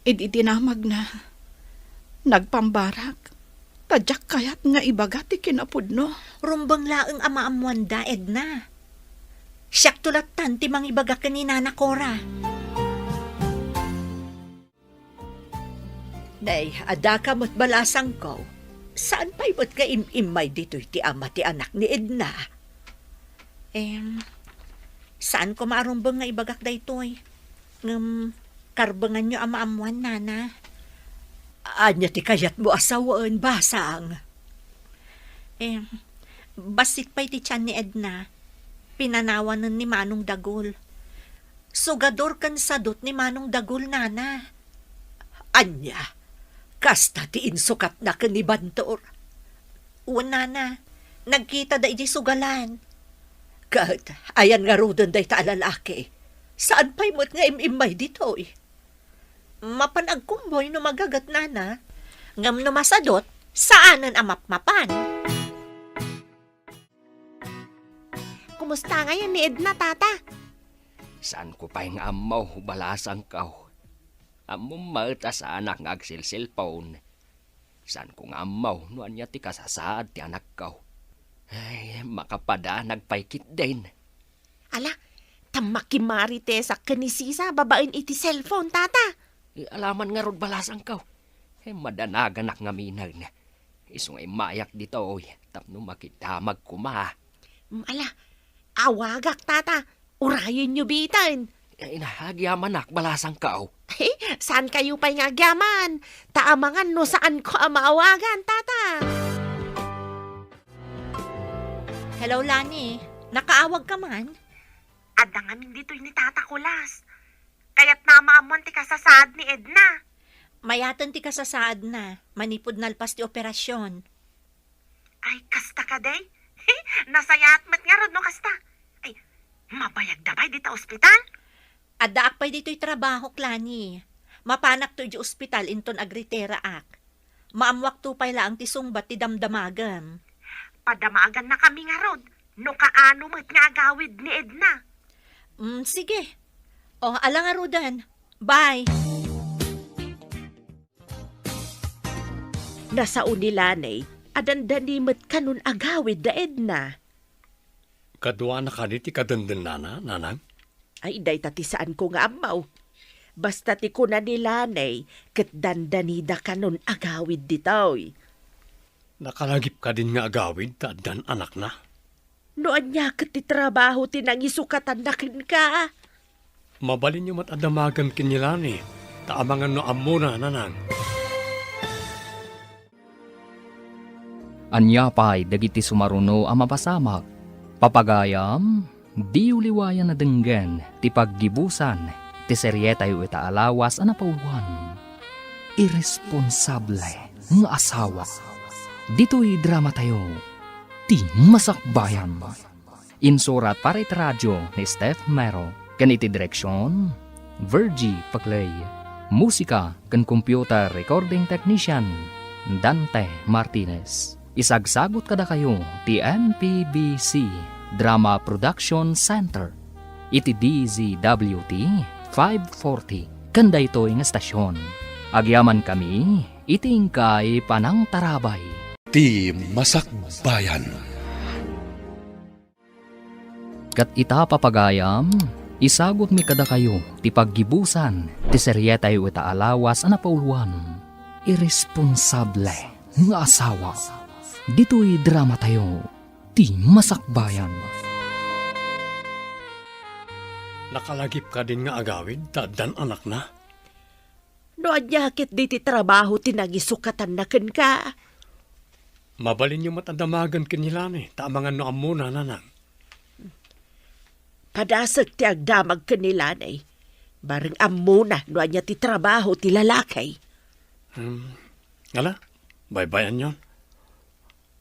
Idi dinamagna, nagpambarak, ta diak kayat nga ibaga ti kinapudno. Rumbeng laeng a maammoanda, Edna. Siakto lattan ti mangibaga ken ni Nana Cora. Nay, adda ka met balasangko. Saan pay met nga im-immay ditoy ti ama ti anak ni Edna? Em, saan ko maarumbeng nga ibagak daytoy. Ngem, karbenganyo a maammuan, Nana. Ania ti kayatmo a sawen, basang? Em, bassit pay ti tian ni Edna. Pinanawanen ni Manong Dagul. Sugador ken sadut ni Manong Dagul, Nana. Ania? Kasta ti insukatna ken ni Bantor? Wen, Nana. Nagkitada idiay sugalan. Ket, ayan ngaruden dayta a lalaki? Saan pay met nga im-immay ditoy? Mapan agkumboy no magaget, Nana. Ngem no masadut, saanen a mapmapan. Kumusta ngayen ni Edna, Tata? Saanko pay nga ammo, balasangko. Ammom met a saanak nga agselselpon. Saanko nga ammo no ania ti kasasaad ti anakko. Ay, makapadanag pay ketdin. Ala, ta makimarites ken ni Sisa babaen iti cellphone, Tata. Eh, alaman ngarud, balasangko. Eh, madanaganak ngaminen. Isu nga immayak ditoy tapno makidamag koma. Mm, ala, awagak, Tata. Urayenyo bitan. Eh, ina, agyamanak, balasangko. Saankayo pay nga agyaman? Ta amangan no saanko a maawagan, Tata. Hello, Lani. Nakaawag ka man? Adda ngamin ditoy ni Tata Kulas. Kayatna a maammuan ti kasasaad ni Edna. Mayaten ti kasasaadna, manipud nalpas ti operasyon. Ay, kasta kadi? Nasayaat met ngarud no kasta. Ay, mabayagda pay dita ospital? Addaak pay ditoy trabahok, Lani. Mapanakto idiay ospital inton agritiraak. Maammuakto pay laeng ti sungbat ti damdamagem. Padamagannakami ngarud no kaano met nga agawid ni Edna. Mm, sige. O, ala ngaruden. Bye. Nasao ni Lani a dandani met kanon agawid da Edna. Kaduana kadi ti kadendennana, Nanang? Ay, dayta ti saanko nga ammo. Basta ti kuna ni Lani, ket dandanida kanon agawid ditoy. Nakalagip kadin nga agawid ta addan anakna? No ania ket ti trabaho ti nangisukatanna kenka? Mabalinyo met a damagen ken ni Lani, ta amangan no ammona, Nanang. Ania pay dagiti sumaruno a mapasamak? Papagayam, diyo liwayan a denggen ti paggibusan ti serietayo ita a lawas a napauluan, Irresponsable nga Asawa. Ditoy dramatayo, Ti Masakbayan. Insurat para iti radio ni Steph Mero, ken iti direksion, Virgie Paclay. Musika ken computer recording technician, Dante Martinez. Isagsagut kadakayo ti M P B C Drama Production Center iti D Z W T five forty ken daytoy nga estasion. Agyamankami iti inkay panangtarabay. Ti Masakbayan. Ket ita, papagayam, isagutmi kadakayo ti paggibusan ti serietayo ita a lawas a napauluan, Irresponsable nga Asawa. Ditoy dramatayo, Ti Masakbayan. Nakalagip kadin nga agawid ta addan anakna? No ania ket diti trabaho ti nangisukatanna kenka? Mabalinyo met a damagen ken ni Lani, ta amangan no ammona, Nanang. Padasek ti agdamag ken ni Lani. Bareng ammona no ania ti trabaho ti lalaki. Hmm. Ala, baybay-anyon.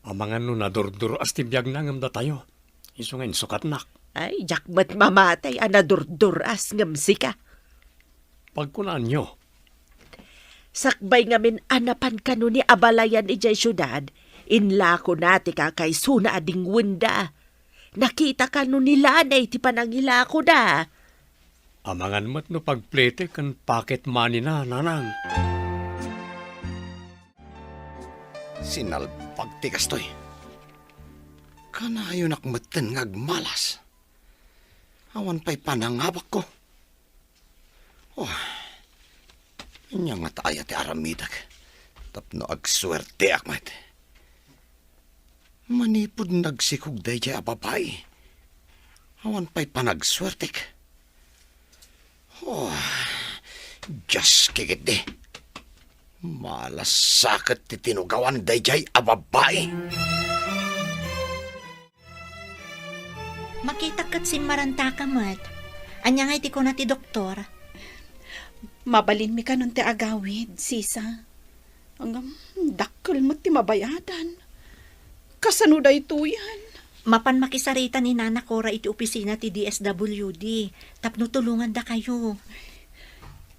Amangan no nadurdur-as ti biagna ngem datayo. Isu nga insukatnak. Ay, diak met mamatay a nadurdur-as ngem sika. Pagkunaanyo. Sakbay ngamin a napan kano ni abalayan idiay siudad, inlakona ti kakaisuna a dingwenda. Nakita kano ni Lani ti panangilakoda. Amangan met no pagplete ken pocket money-na, Nanang. Sinalbag ti kastoy. Kanayonak metten nga agmalas. Awan pay panangabakko. Oh, ania ngata aya ti aramidek tapno agsuerteak met? Manipud nagsikog daydiay a babai, awan pay panagsuertek. Oh, Dios, kikitdi. Malasakit ti tinugawan daydiay a babai. Makitak ket simmarantaka met. Ania ngay ti kuna ti doktor? Mabalinmi kanon ti agawid, sisa. Ngem, dakkel met ti mabayadan. Kasano daytoyen? Mapan makisarita ni Nana Cora iti opisina ti D S W D tapno tulongandakayo.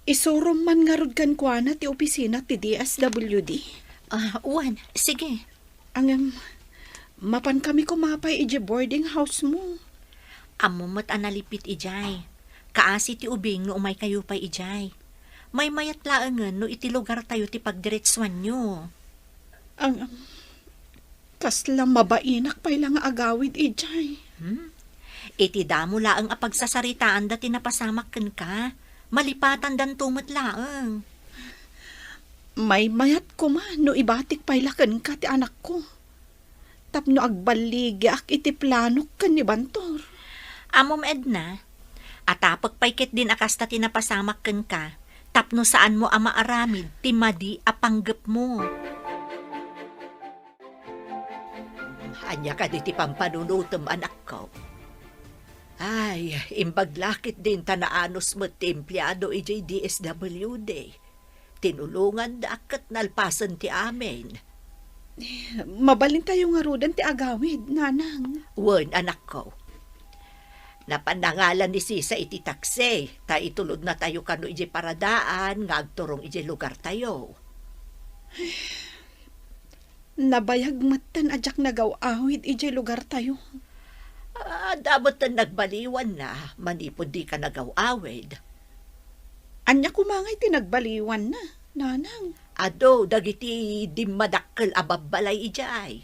Isurom man ngarud kenkuana ti opisina ti D S W D? Ah, wen, sige. Ngem, mapankami koma pay idiay boarding house mo. Ammom met a nalipit idiay. Kaasi ti ubing no umaykayo pay idiay. Maymayat laengen no iti lugartayo ti pagdiretsuanyo. Ngem, kasla mabainak pay la nga agawid idiay. Hmm? Iti damo laeng a pagsasaritaanda ti napasamak kenka, malipatandanto met laeng. Maymayat koma no ibatik pay la kenka ti anakko tapno agballigiak iti planok ken ni Bantor. Ammom, Edna, atapek pay ketdin a kasta ti napasamak kenka tapno saanmo a maaramid ti madi a panggepmo. Ania kadi ti pampanunotem, anakko? Ay, imbag la ketdin ta naanus met ti empleado idiay D S W D. Tinulongandak ket nalpasen ti amin. Mabalintayo ngaruden ti agawid, Nanang. Wen, anakko. Napan nangalan ni Sisa iti taksi, ta itulodnatayo kano idiay paradaan nga agturong idiay lugartayo. Nabayag metten a diak nagaw-awid idiay lugartayo. Adda metten nagbaliwanna manipud dika nagaw-awid. Ania koma ngay ti nagbaliwanna, Nanang? Adu dagiti dimmadakkel a babbalay idiay.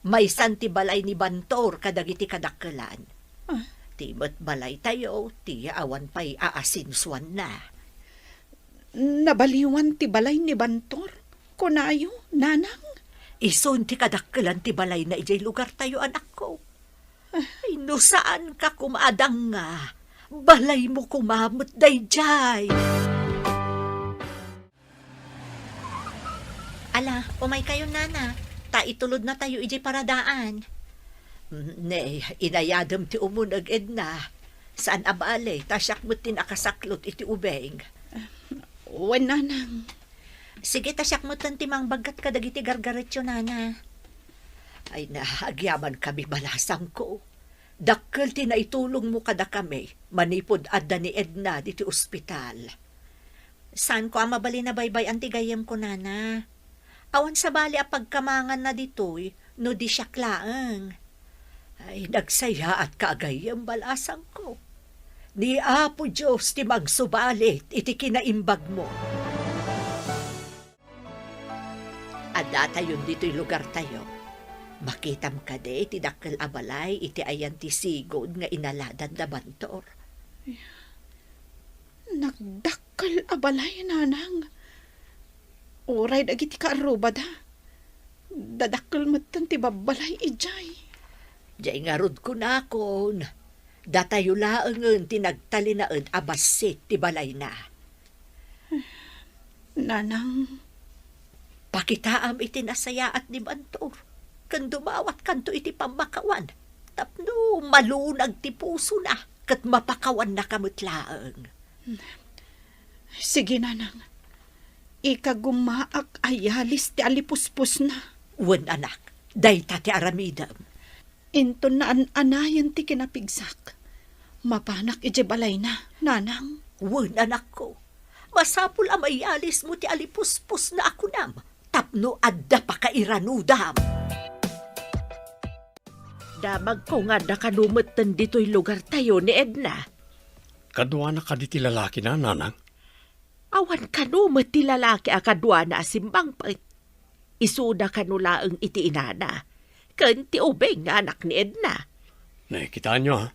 Maysan ti balay ni Bantor kadagiti kadakkelan. Ah. Ti met balaytayo ti awan pay aasensuanna. Nabaliwan ti balay ni Bantor, kunayo, Nanang? Isun ti kadakkelan ti balayna idiay lugartayo, anakko. Ay, no saanka koma a danga, balaymo koma met daydiay. Ala, umaykayo, Nana, ta itulodnatayo idiay paradaan. Ne, inayadem ti umuneg, Edna. Saan a bale, ta siak met ti nakasaklot iti ubing. Wen, Nanang. Sige, ta siak metten ti mangbaggat kadagiti gargaretyo, Nana. Ay na, agyamankami, balasangko. Dakkel ti naitulongmo kadakami manipud adda ni Edna diti ospital. Saanko a mabalin a baybay-an ti gayyemko, Nana. Awan sabali a pagkamanganna ditoy no di siak laeng. Ay, nagsayaatka a gayyem, balasangko. Ni Apo Dios ti mangsubalit iti kinaimbagmo. Addatayon ditoy lugartayo. Makitam kadi ti dakkel a balay iti ayan ti sigud nga inaladan da Bantor? Nagdakkel a balay, Nanang. Uray dagiti kaarrubada, dadakkel metten ti babbalay idiay. Diay ngarud kunakon, datayo laengen ti nagtalinaed a bassit ti balayna. Nanang. Pakitaam iti nasayaat ni Bantor, ken dumawatkanto iti pammakawan, tapno malunag ti pusona, ket mapakawannaka met laeng. Sige, Nanang. Ikagummaak a yalis ti alipuspusna. Wen, anak, dayta ti aramidem. Inton naan-anayen ti kinapigsak, mapanak idiay balayna, Nanang. Wen, anakko. Masapul a mayalismo ti alipuspusna a kunam tapno adda pakairanudam. Damagko nga adda kano metten ditoy lugartayo ni Edna. Kaduana kadi ti lalakina, Nanang? Awan kano met ti lalaki a kaduana a simmangpet. Isuda kano laeng iti inana ken ti ubing nga anak ni Edna. Ne, kitaenyo, ha?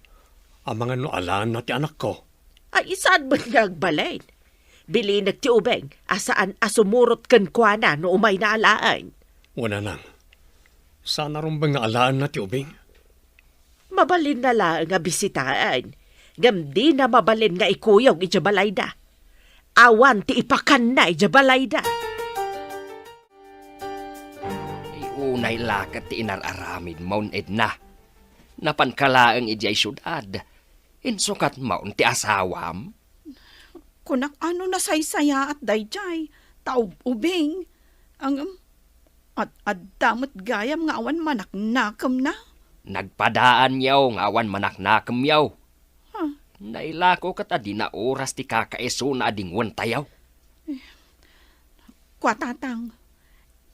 Amangan no alaenna ti anakko. Ay, saan met nga agbalin? Bilinek ti ubing a saan a sumurot kenkuana no umayna alaen. Wen, nanang, saan a rumbeng nga alaenna ti ubing. Mabalinna laeng a bisitaen, ngem dina mabalin nga ikuyog idiay balayda. Awan ti ipakanna idiay balayda. Ay, unay la ket ti inar-aramidmon, Edna. Napanka laeng idiay siudad. Insukatmon ti asawam? Kunak a no nasaysayaat daydiay, ta ub-ubing. Ngem, ad-adda met gayam nga awan manaknakemna. Nagpadaanyo nga awan manaknakemyo. Huh. Nailako ket a dina oras ti kakaisuna a dingwentayo. Kua, Tatang,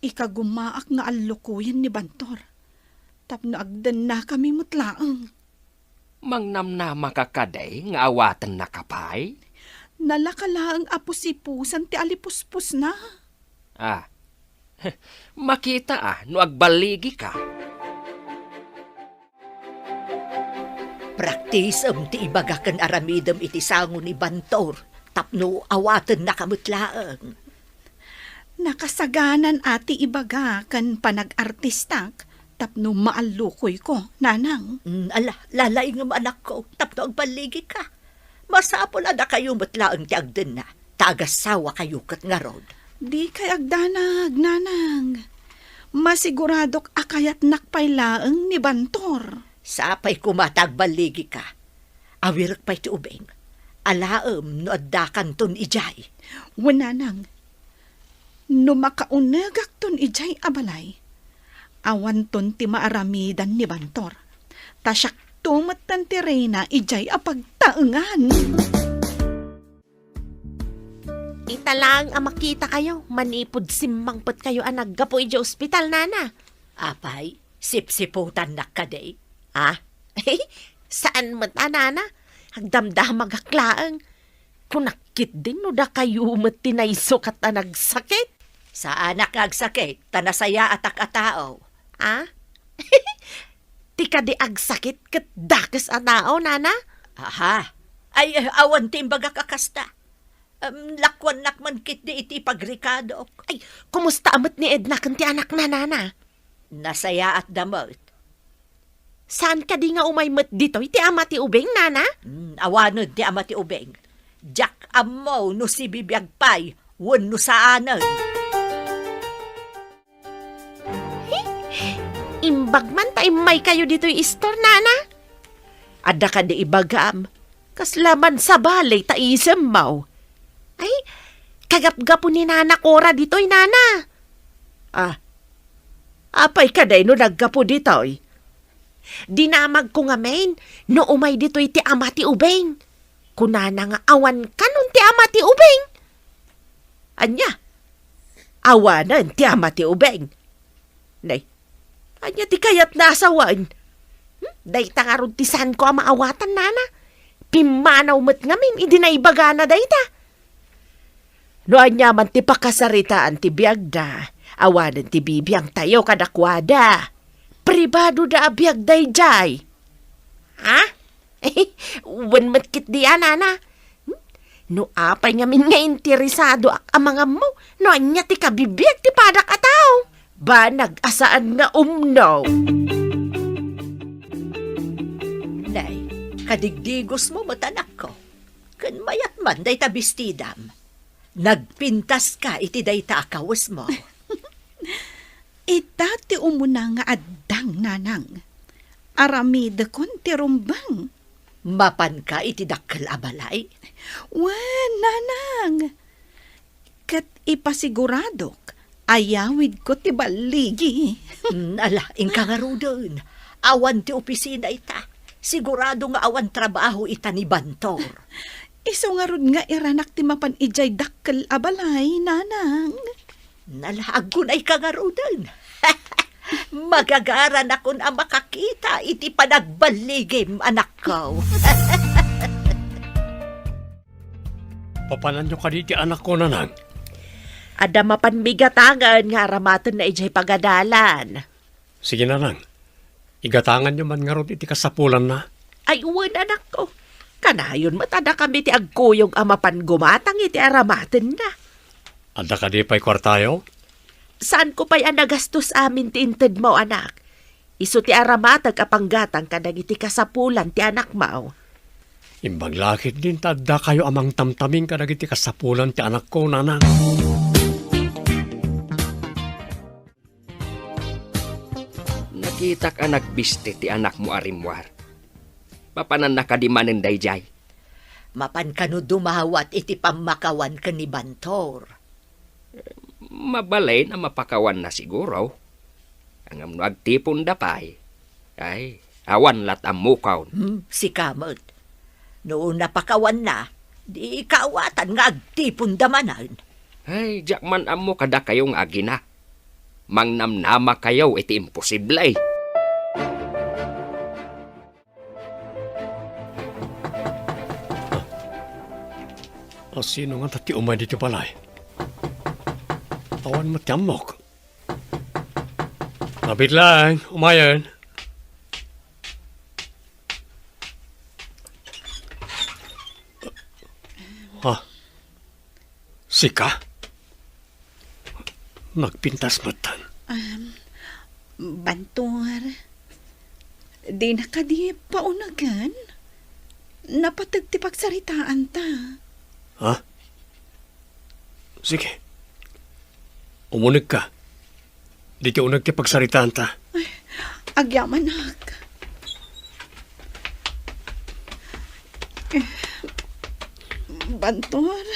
ikagumaak nga allukoyen ni Bantor tapno agdennakami met laeng. Mangnamnamaka kadi nga awatennaka pay? Nalaka laeng a pusipusan ti alipuspusna. Ah, makita a no agballigika. Praktisem ti ibaga ken aramidem iti sango ni Bantor tapno awatennaka met laeng. Nakasaganan a ti ibaga ken panag-artistak tapno maallukoyko, nanang. Mm, ala, lalaingem, anakko, tapno agballigika. Masapul a dakayo met laeng ti agdenna, ta agasawakayo ket ngarud. Dikay agdanag, nanang. Masiguradok a kayatnak pay laeng ni Bantor. Sapay koma ta agballigika. Awirek pay ti ubing. Alaem no addakanton idiay. Wen, nanang. No makaunegakton idiay a balay, awanton ti maaramidan ni Bantor. Ta siakto metten ti reyna idiay a pagtaengan. Ita laeng a makitakayo, manipud simmangpetkayo a naggapu idiay ospital, nana. Apay, sipsiputannak kadi? Ah? Saan met a, nana. Agdamdamagak laeng. Kunak ketdin no dakayo met ti naisukat a nagsakit. Saanak nga agsakit, ta nasayaatak a tao. Ah? Ti kadi agsakit ket dakes a tao, nana? Aha. Ay, awan ti imbagak a kasta. Em, lakuannak man ketdi iti pagrikadok. Ay, kumusta a met ni Edna ken ti anakna, nana? Nasayaatda met. Saan kadi nga umay met ditoy ti ama ti ubing, nana? Hmm, awanen ti ama ti ubing. Diak ammo no sibibiag pay wenno saanen. Imbag man ta immaykayo ditoy istor, nana. Adda kadi ibagam, kasla man sabali ta isemmo. Ay, kagapgapo ni Nana Cora ditoy, nana. Ah, apay kadi no naggapu ditoy? Dinamagko ngamin no umay ditoy ti ama ti ubing. Kunana nga awan kanon ti ama ti ubing. Ania? Awanen ti ama ti ubing. Nay, ania ti kayatna a sawen? Hmm? Dayta ngarud ti saanko a maawatan, nana. Pimmanaw met ngamin idi naibagana dayta. No ania man ti pakasaritaan ti biagda, awanen ti bibiangtayo kadakuada. Pribadoda a biag daydiay. Ha? Wen met ketdi a, nana. Hmm? No apay ngamin nga interesadoak a mangammo no ania ti kabibiag ti padak a tao, banag a saan nga umno. Nay, kadigdigosmo met, anakko. Ken mayat man dayta bestidam. Nagpintaska iti dayta a kawesmo. Ita ti umuna nga addang, nanang. Aramidekon ti rumbeng. Mapanka iti dakkel a balay? Wen, nanang. Ket ipasiguradok, ayawidko ti balligi. Mm, ala, inka ngaruden. Awan ti opisina ita. Sigurado nga awan trabaho ita ni Bantor. Isu ngarud nga iranak ti mapan idiay dakkel a balay, nanang. Nalaag ko nay kangaruden. Magagaranakon a makakita iti panagballigim, anakko. Papananyo kadi ti anakko, nanang? Adda mapan migatangen nga aramatenna idiay pagadalan. Sige, nanang. Igatanganyo man ngarud iti kasapulanna. Ay, wen, anakko. Kanayon met a dakami ti agkuyog a mapan gumatang iti aramatenna. Adda kadi pay kuartayo? Saanko pay a nagastos amin ti intedmo, anak. Isu ti aramatek a panggatang kadagiti kasapulan ti anakmo. Imbag la ketdin ta addakayo a mangtamtaming kadagiti kasapulan ti anakko, nanang. Nakitak a nagbisti ti anakmo a rimmuar. Mapananna kadi manen daydiay? Mapan kano dumawat iti pammakawan ken ni Bantor? Mabalin a mapakawanna siguro. Ngem no agtiponda pay, ay, awan lat' ammokon. Hmm, sika met. No napakawanna, di kaawatan nga agtiponda manen. Ay, diak man ammo kadakayo nga agina. Mangnamnamakayo iti imposible. A, sino ngata ti umay ditoy balay? Awan met ti ammok. Mabiit laeng, umayen. Ha? Sika? Nagpintas metten. Um, Bantor, dina kadi paunagen? Napateg ti pagsaritaanta. Ha? Sige. Umunegka. Ditoy uneg ti pagsaritaanta. Ay, agyamanak. Bantor,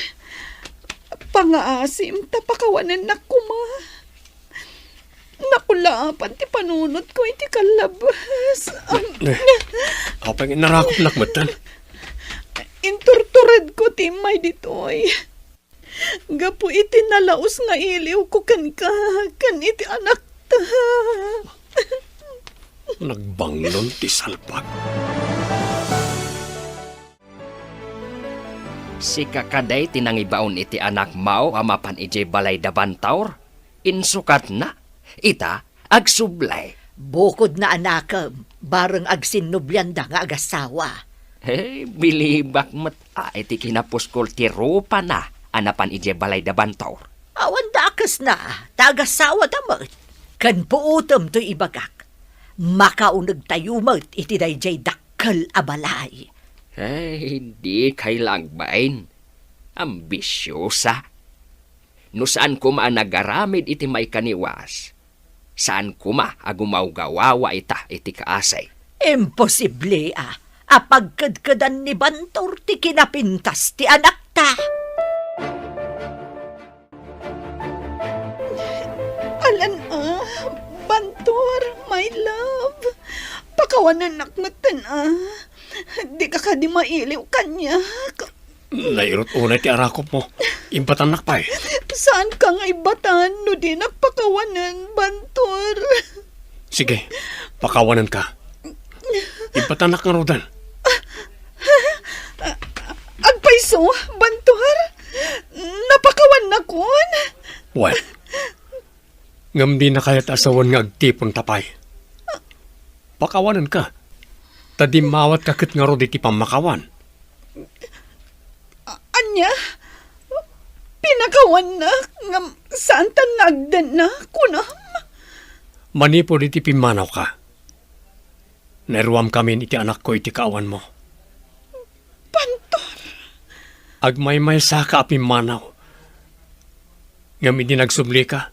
pangaasim ta pakawanennak koma. Nakulaapan ti panunotko iti kallabas. Eh, apay nga inarakopnak metten? Inturturedko ti immay ditoy. Gapu iti nalaus nga iliwko kenka, ken iti anakta. Nagbanglon ti salpak. Sika kadi ti nangibaon iti anakmo a mapan idiay balay da Bantor? Insukatna? Ita, agsubli. Bukodna, anakem, bareng agsinnublianda nga agasawa. Hey, bilibak met a iti kinapuskol ti rupana a napan idiay balay da Bantor. Awan dakesna, ta agasawada met. Ken puotem toy ibagak. Makaunegtayo met iti daydiay dakkel a balay. Hey, dikay la agbain. Ambisiosa. No saan koma a nagaramid iti maikaniwas, saan koma a gumawgawawa ita iti kaasi. Imposible a, a pagkedkedan ni Bantor ti kinapintas ti anakta. Alan a, Bantor, my love. Pakawanennak metten a. Dika kadi mailiw kaniak. Nairut unay ti arakopmo. Ibbatannak pay. Saanka nga ibbatan no dinak pakawanen, Bantor? Sige, pakawanenka. Ibbatannak ngaruden. Agpayso, Bantor? Napakawannakon? Wen. Ngem dina kayat a sawen nga agtiponta pay. Pakawanenka, ta dimmawatka ket ngarud iti pammakawan. A-, ania? Pinakawannak, ngem saantan nga agdenna, kunam? Manipud iti pimmanawka, nairuamkamin iti anakko iti kaawanmo. Bantor! Agmaymaysaka a pimmanaw. Ngem idi nagsublika,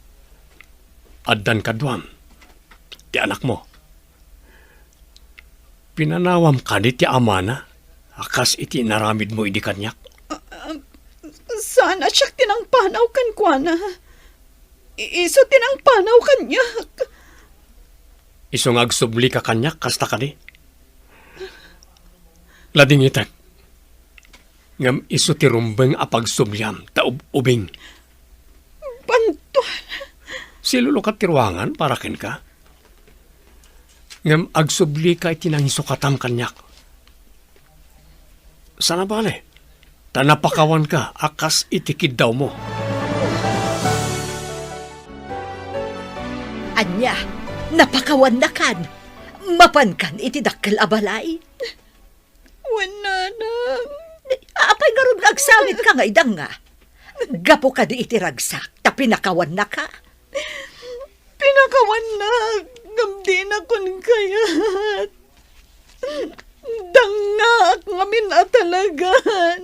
addan kaduam ti anakmo. Pinanawam kadi ti amana a kas iti inaramidmo idi kaniak? Ah, ah, saan a siak ti nangpanaw kenkuana. I-, isu ti nangpanaw kaniak. Isu nga agsublika kaniak, kasta kadi? Ladingitek. Ngem isu ti rumbeng a pagsubliam ta ub-ubing. Bantuan. Silulukat ti ruangan para kenka. Ngem agsublika iti nangisukatam kaniak. Saan a bale, ta napakawanka a kas iti kiddawmo. Ania, napakawannakan? Mapankan iti dakkel a balay? Wen, nanang. Apay ngarud nga agsawitka nga idanga? Gapu kadi iti ragsak, ta pinakawannaka? Pinakawannak, ngem dinakon kayat. Dangngaak ngamin a talaga,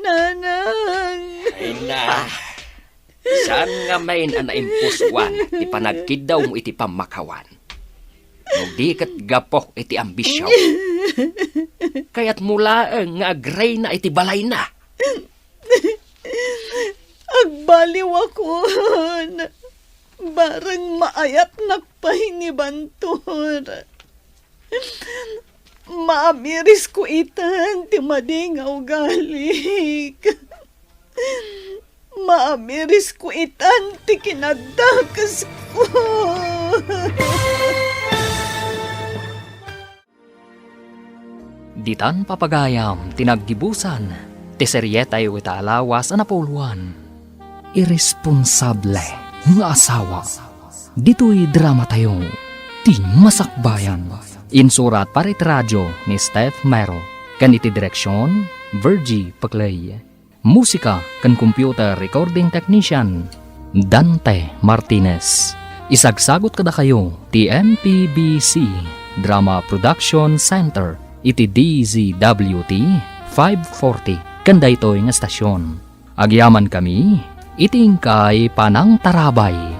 nanang. Ay na. Saan ngamin a naimpusuan ti panagkiddawmo iti pammakawan? No di ket gapu iti ambisio. Kayatmo laeng nga agreyna iti balayna. Agbaliwakon. Bareng maayatnak pay ni Bantor. Maamirisko itan ti madi nga ugalik. Maamirisko itan ti kinadakesko. Ditan papagayam ti naggibusan ti serietayo ita a lawas a napuloan. Irresponsable nga asawa. Ditoy dramatayo, Ti Masakbayan. Insurat para iti radio ni Steph Mero, ken iti direksion, Virgie Paclay. Musika ken computer recording technician, Dante Martinez. Isagsagut kadakayo ti M P B C Drama Production Center iti D Z W T five forty ken daytoy nga estasion. Agyamankami iti inkay panangtarabay.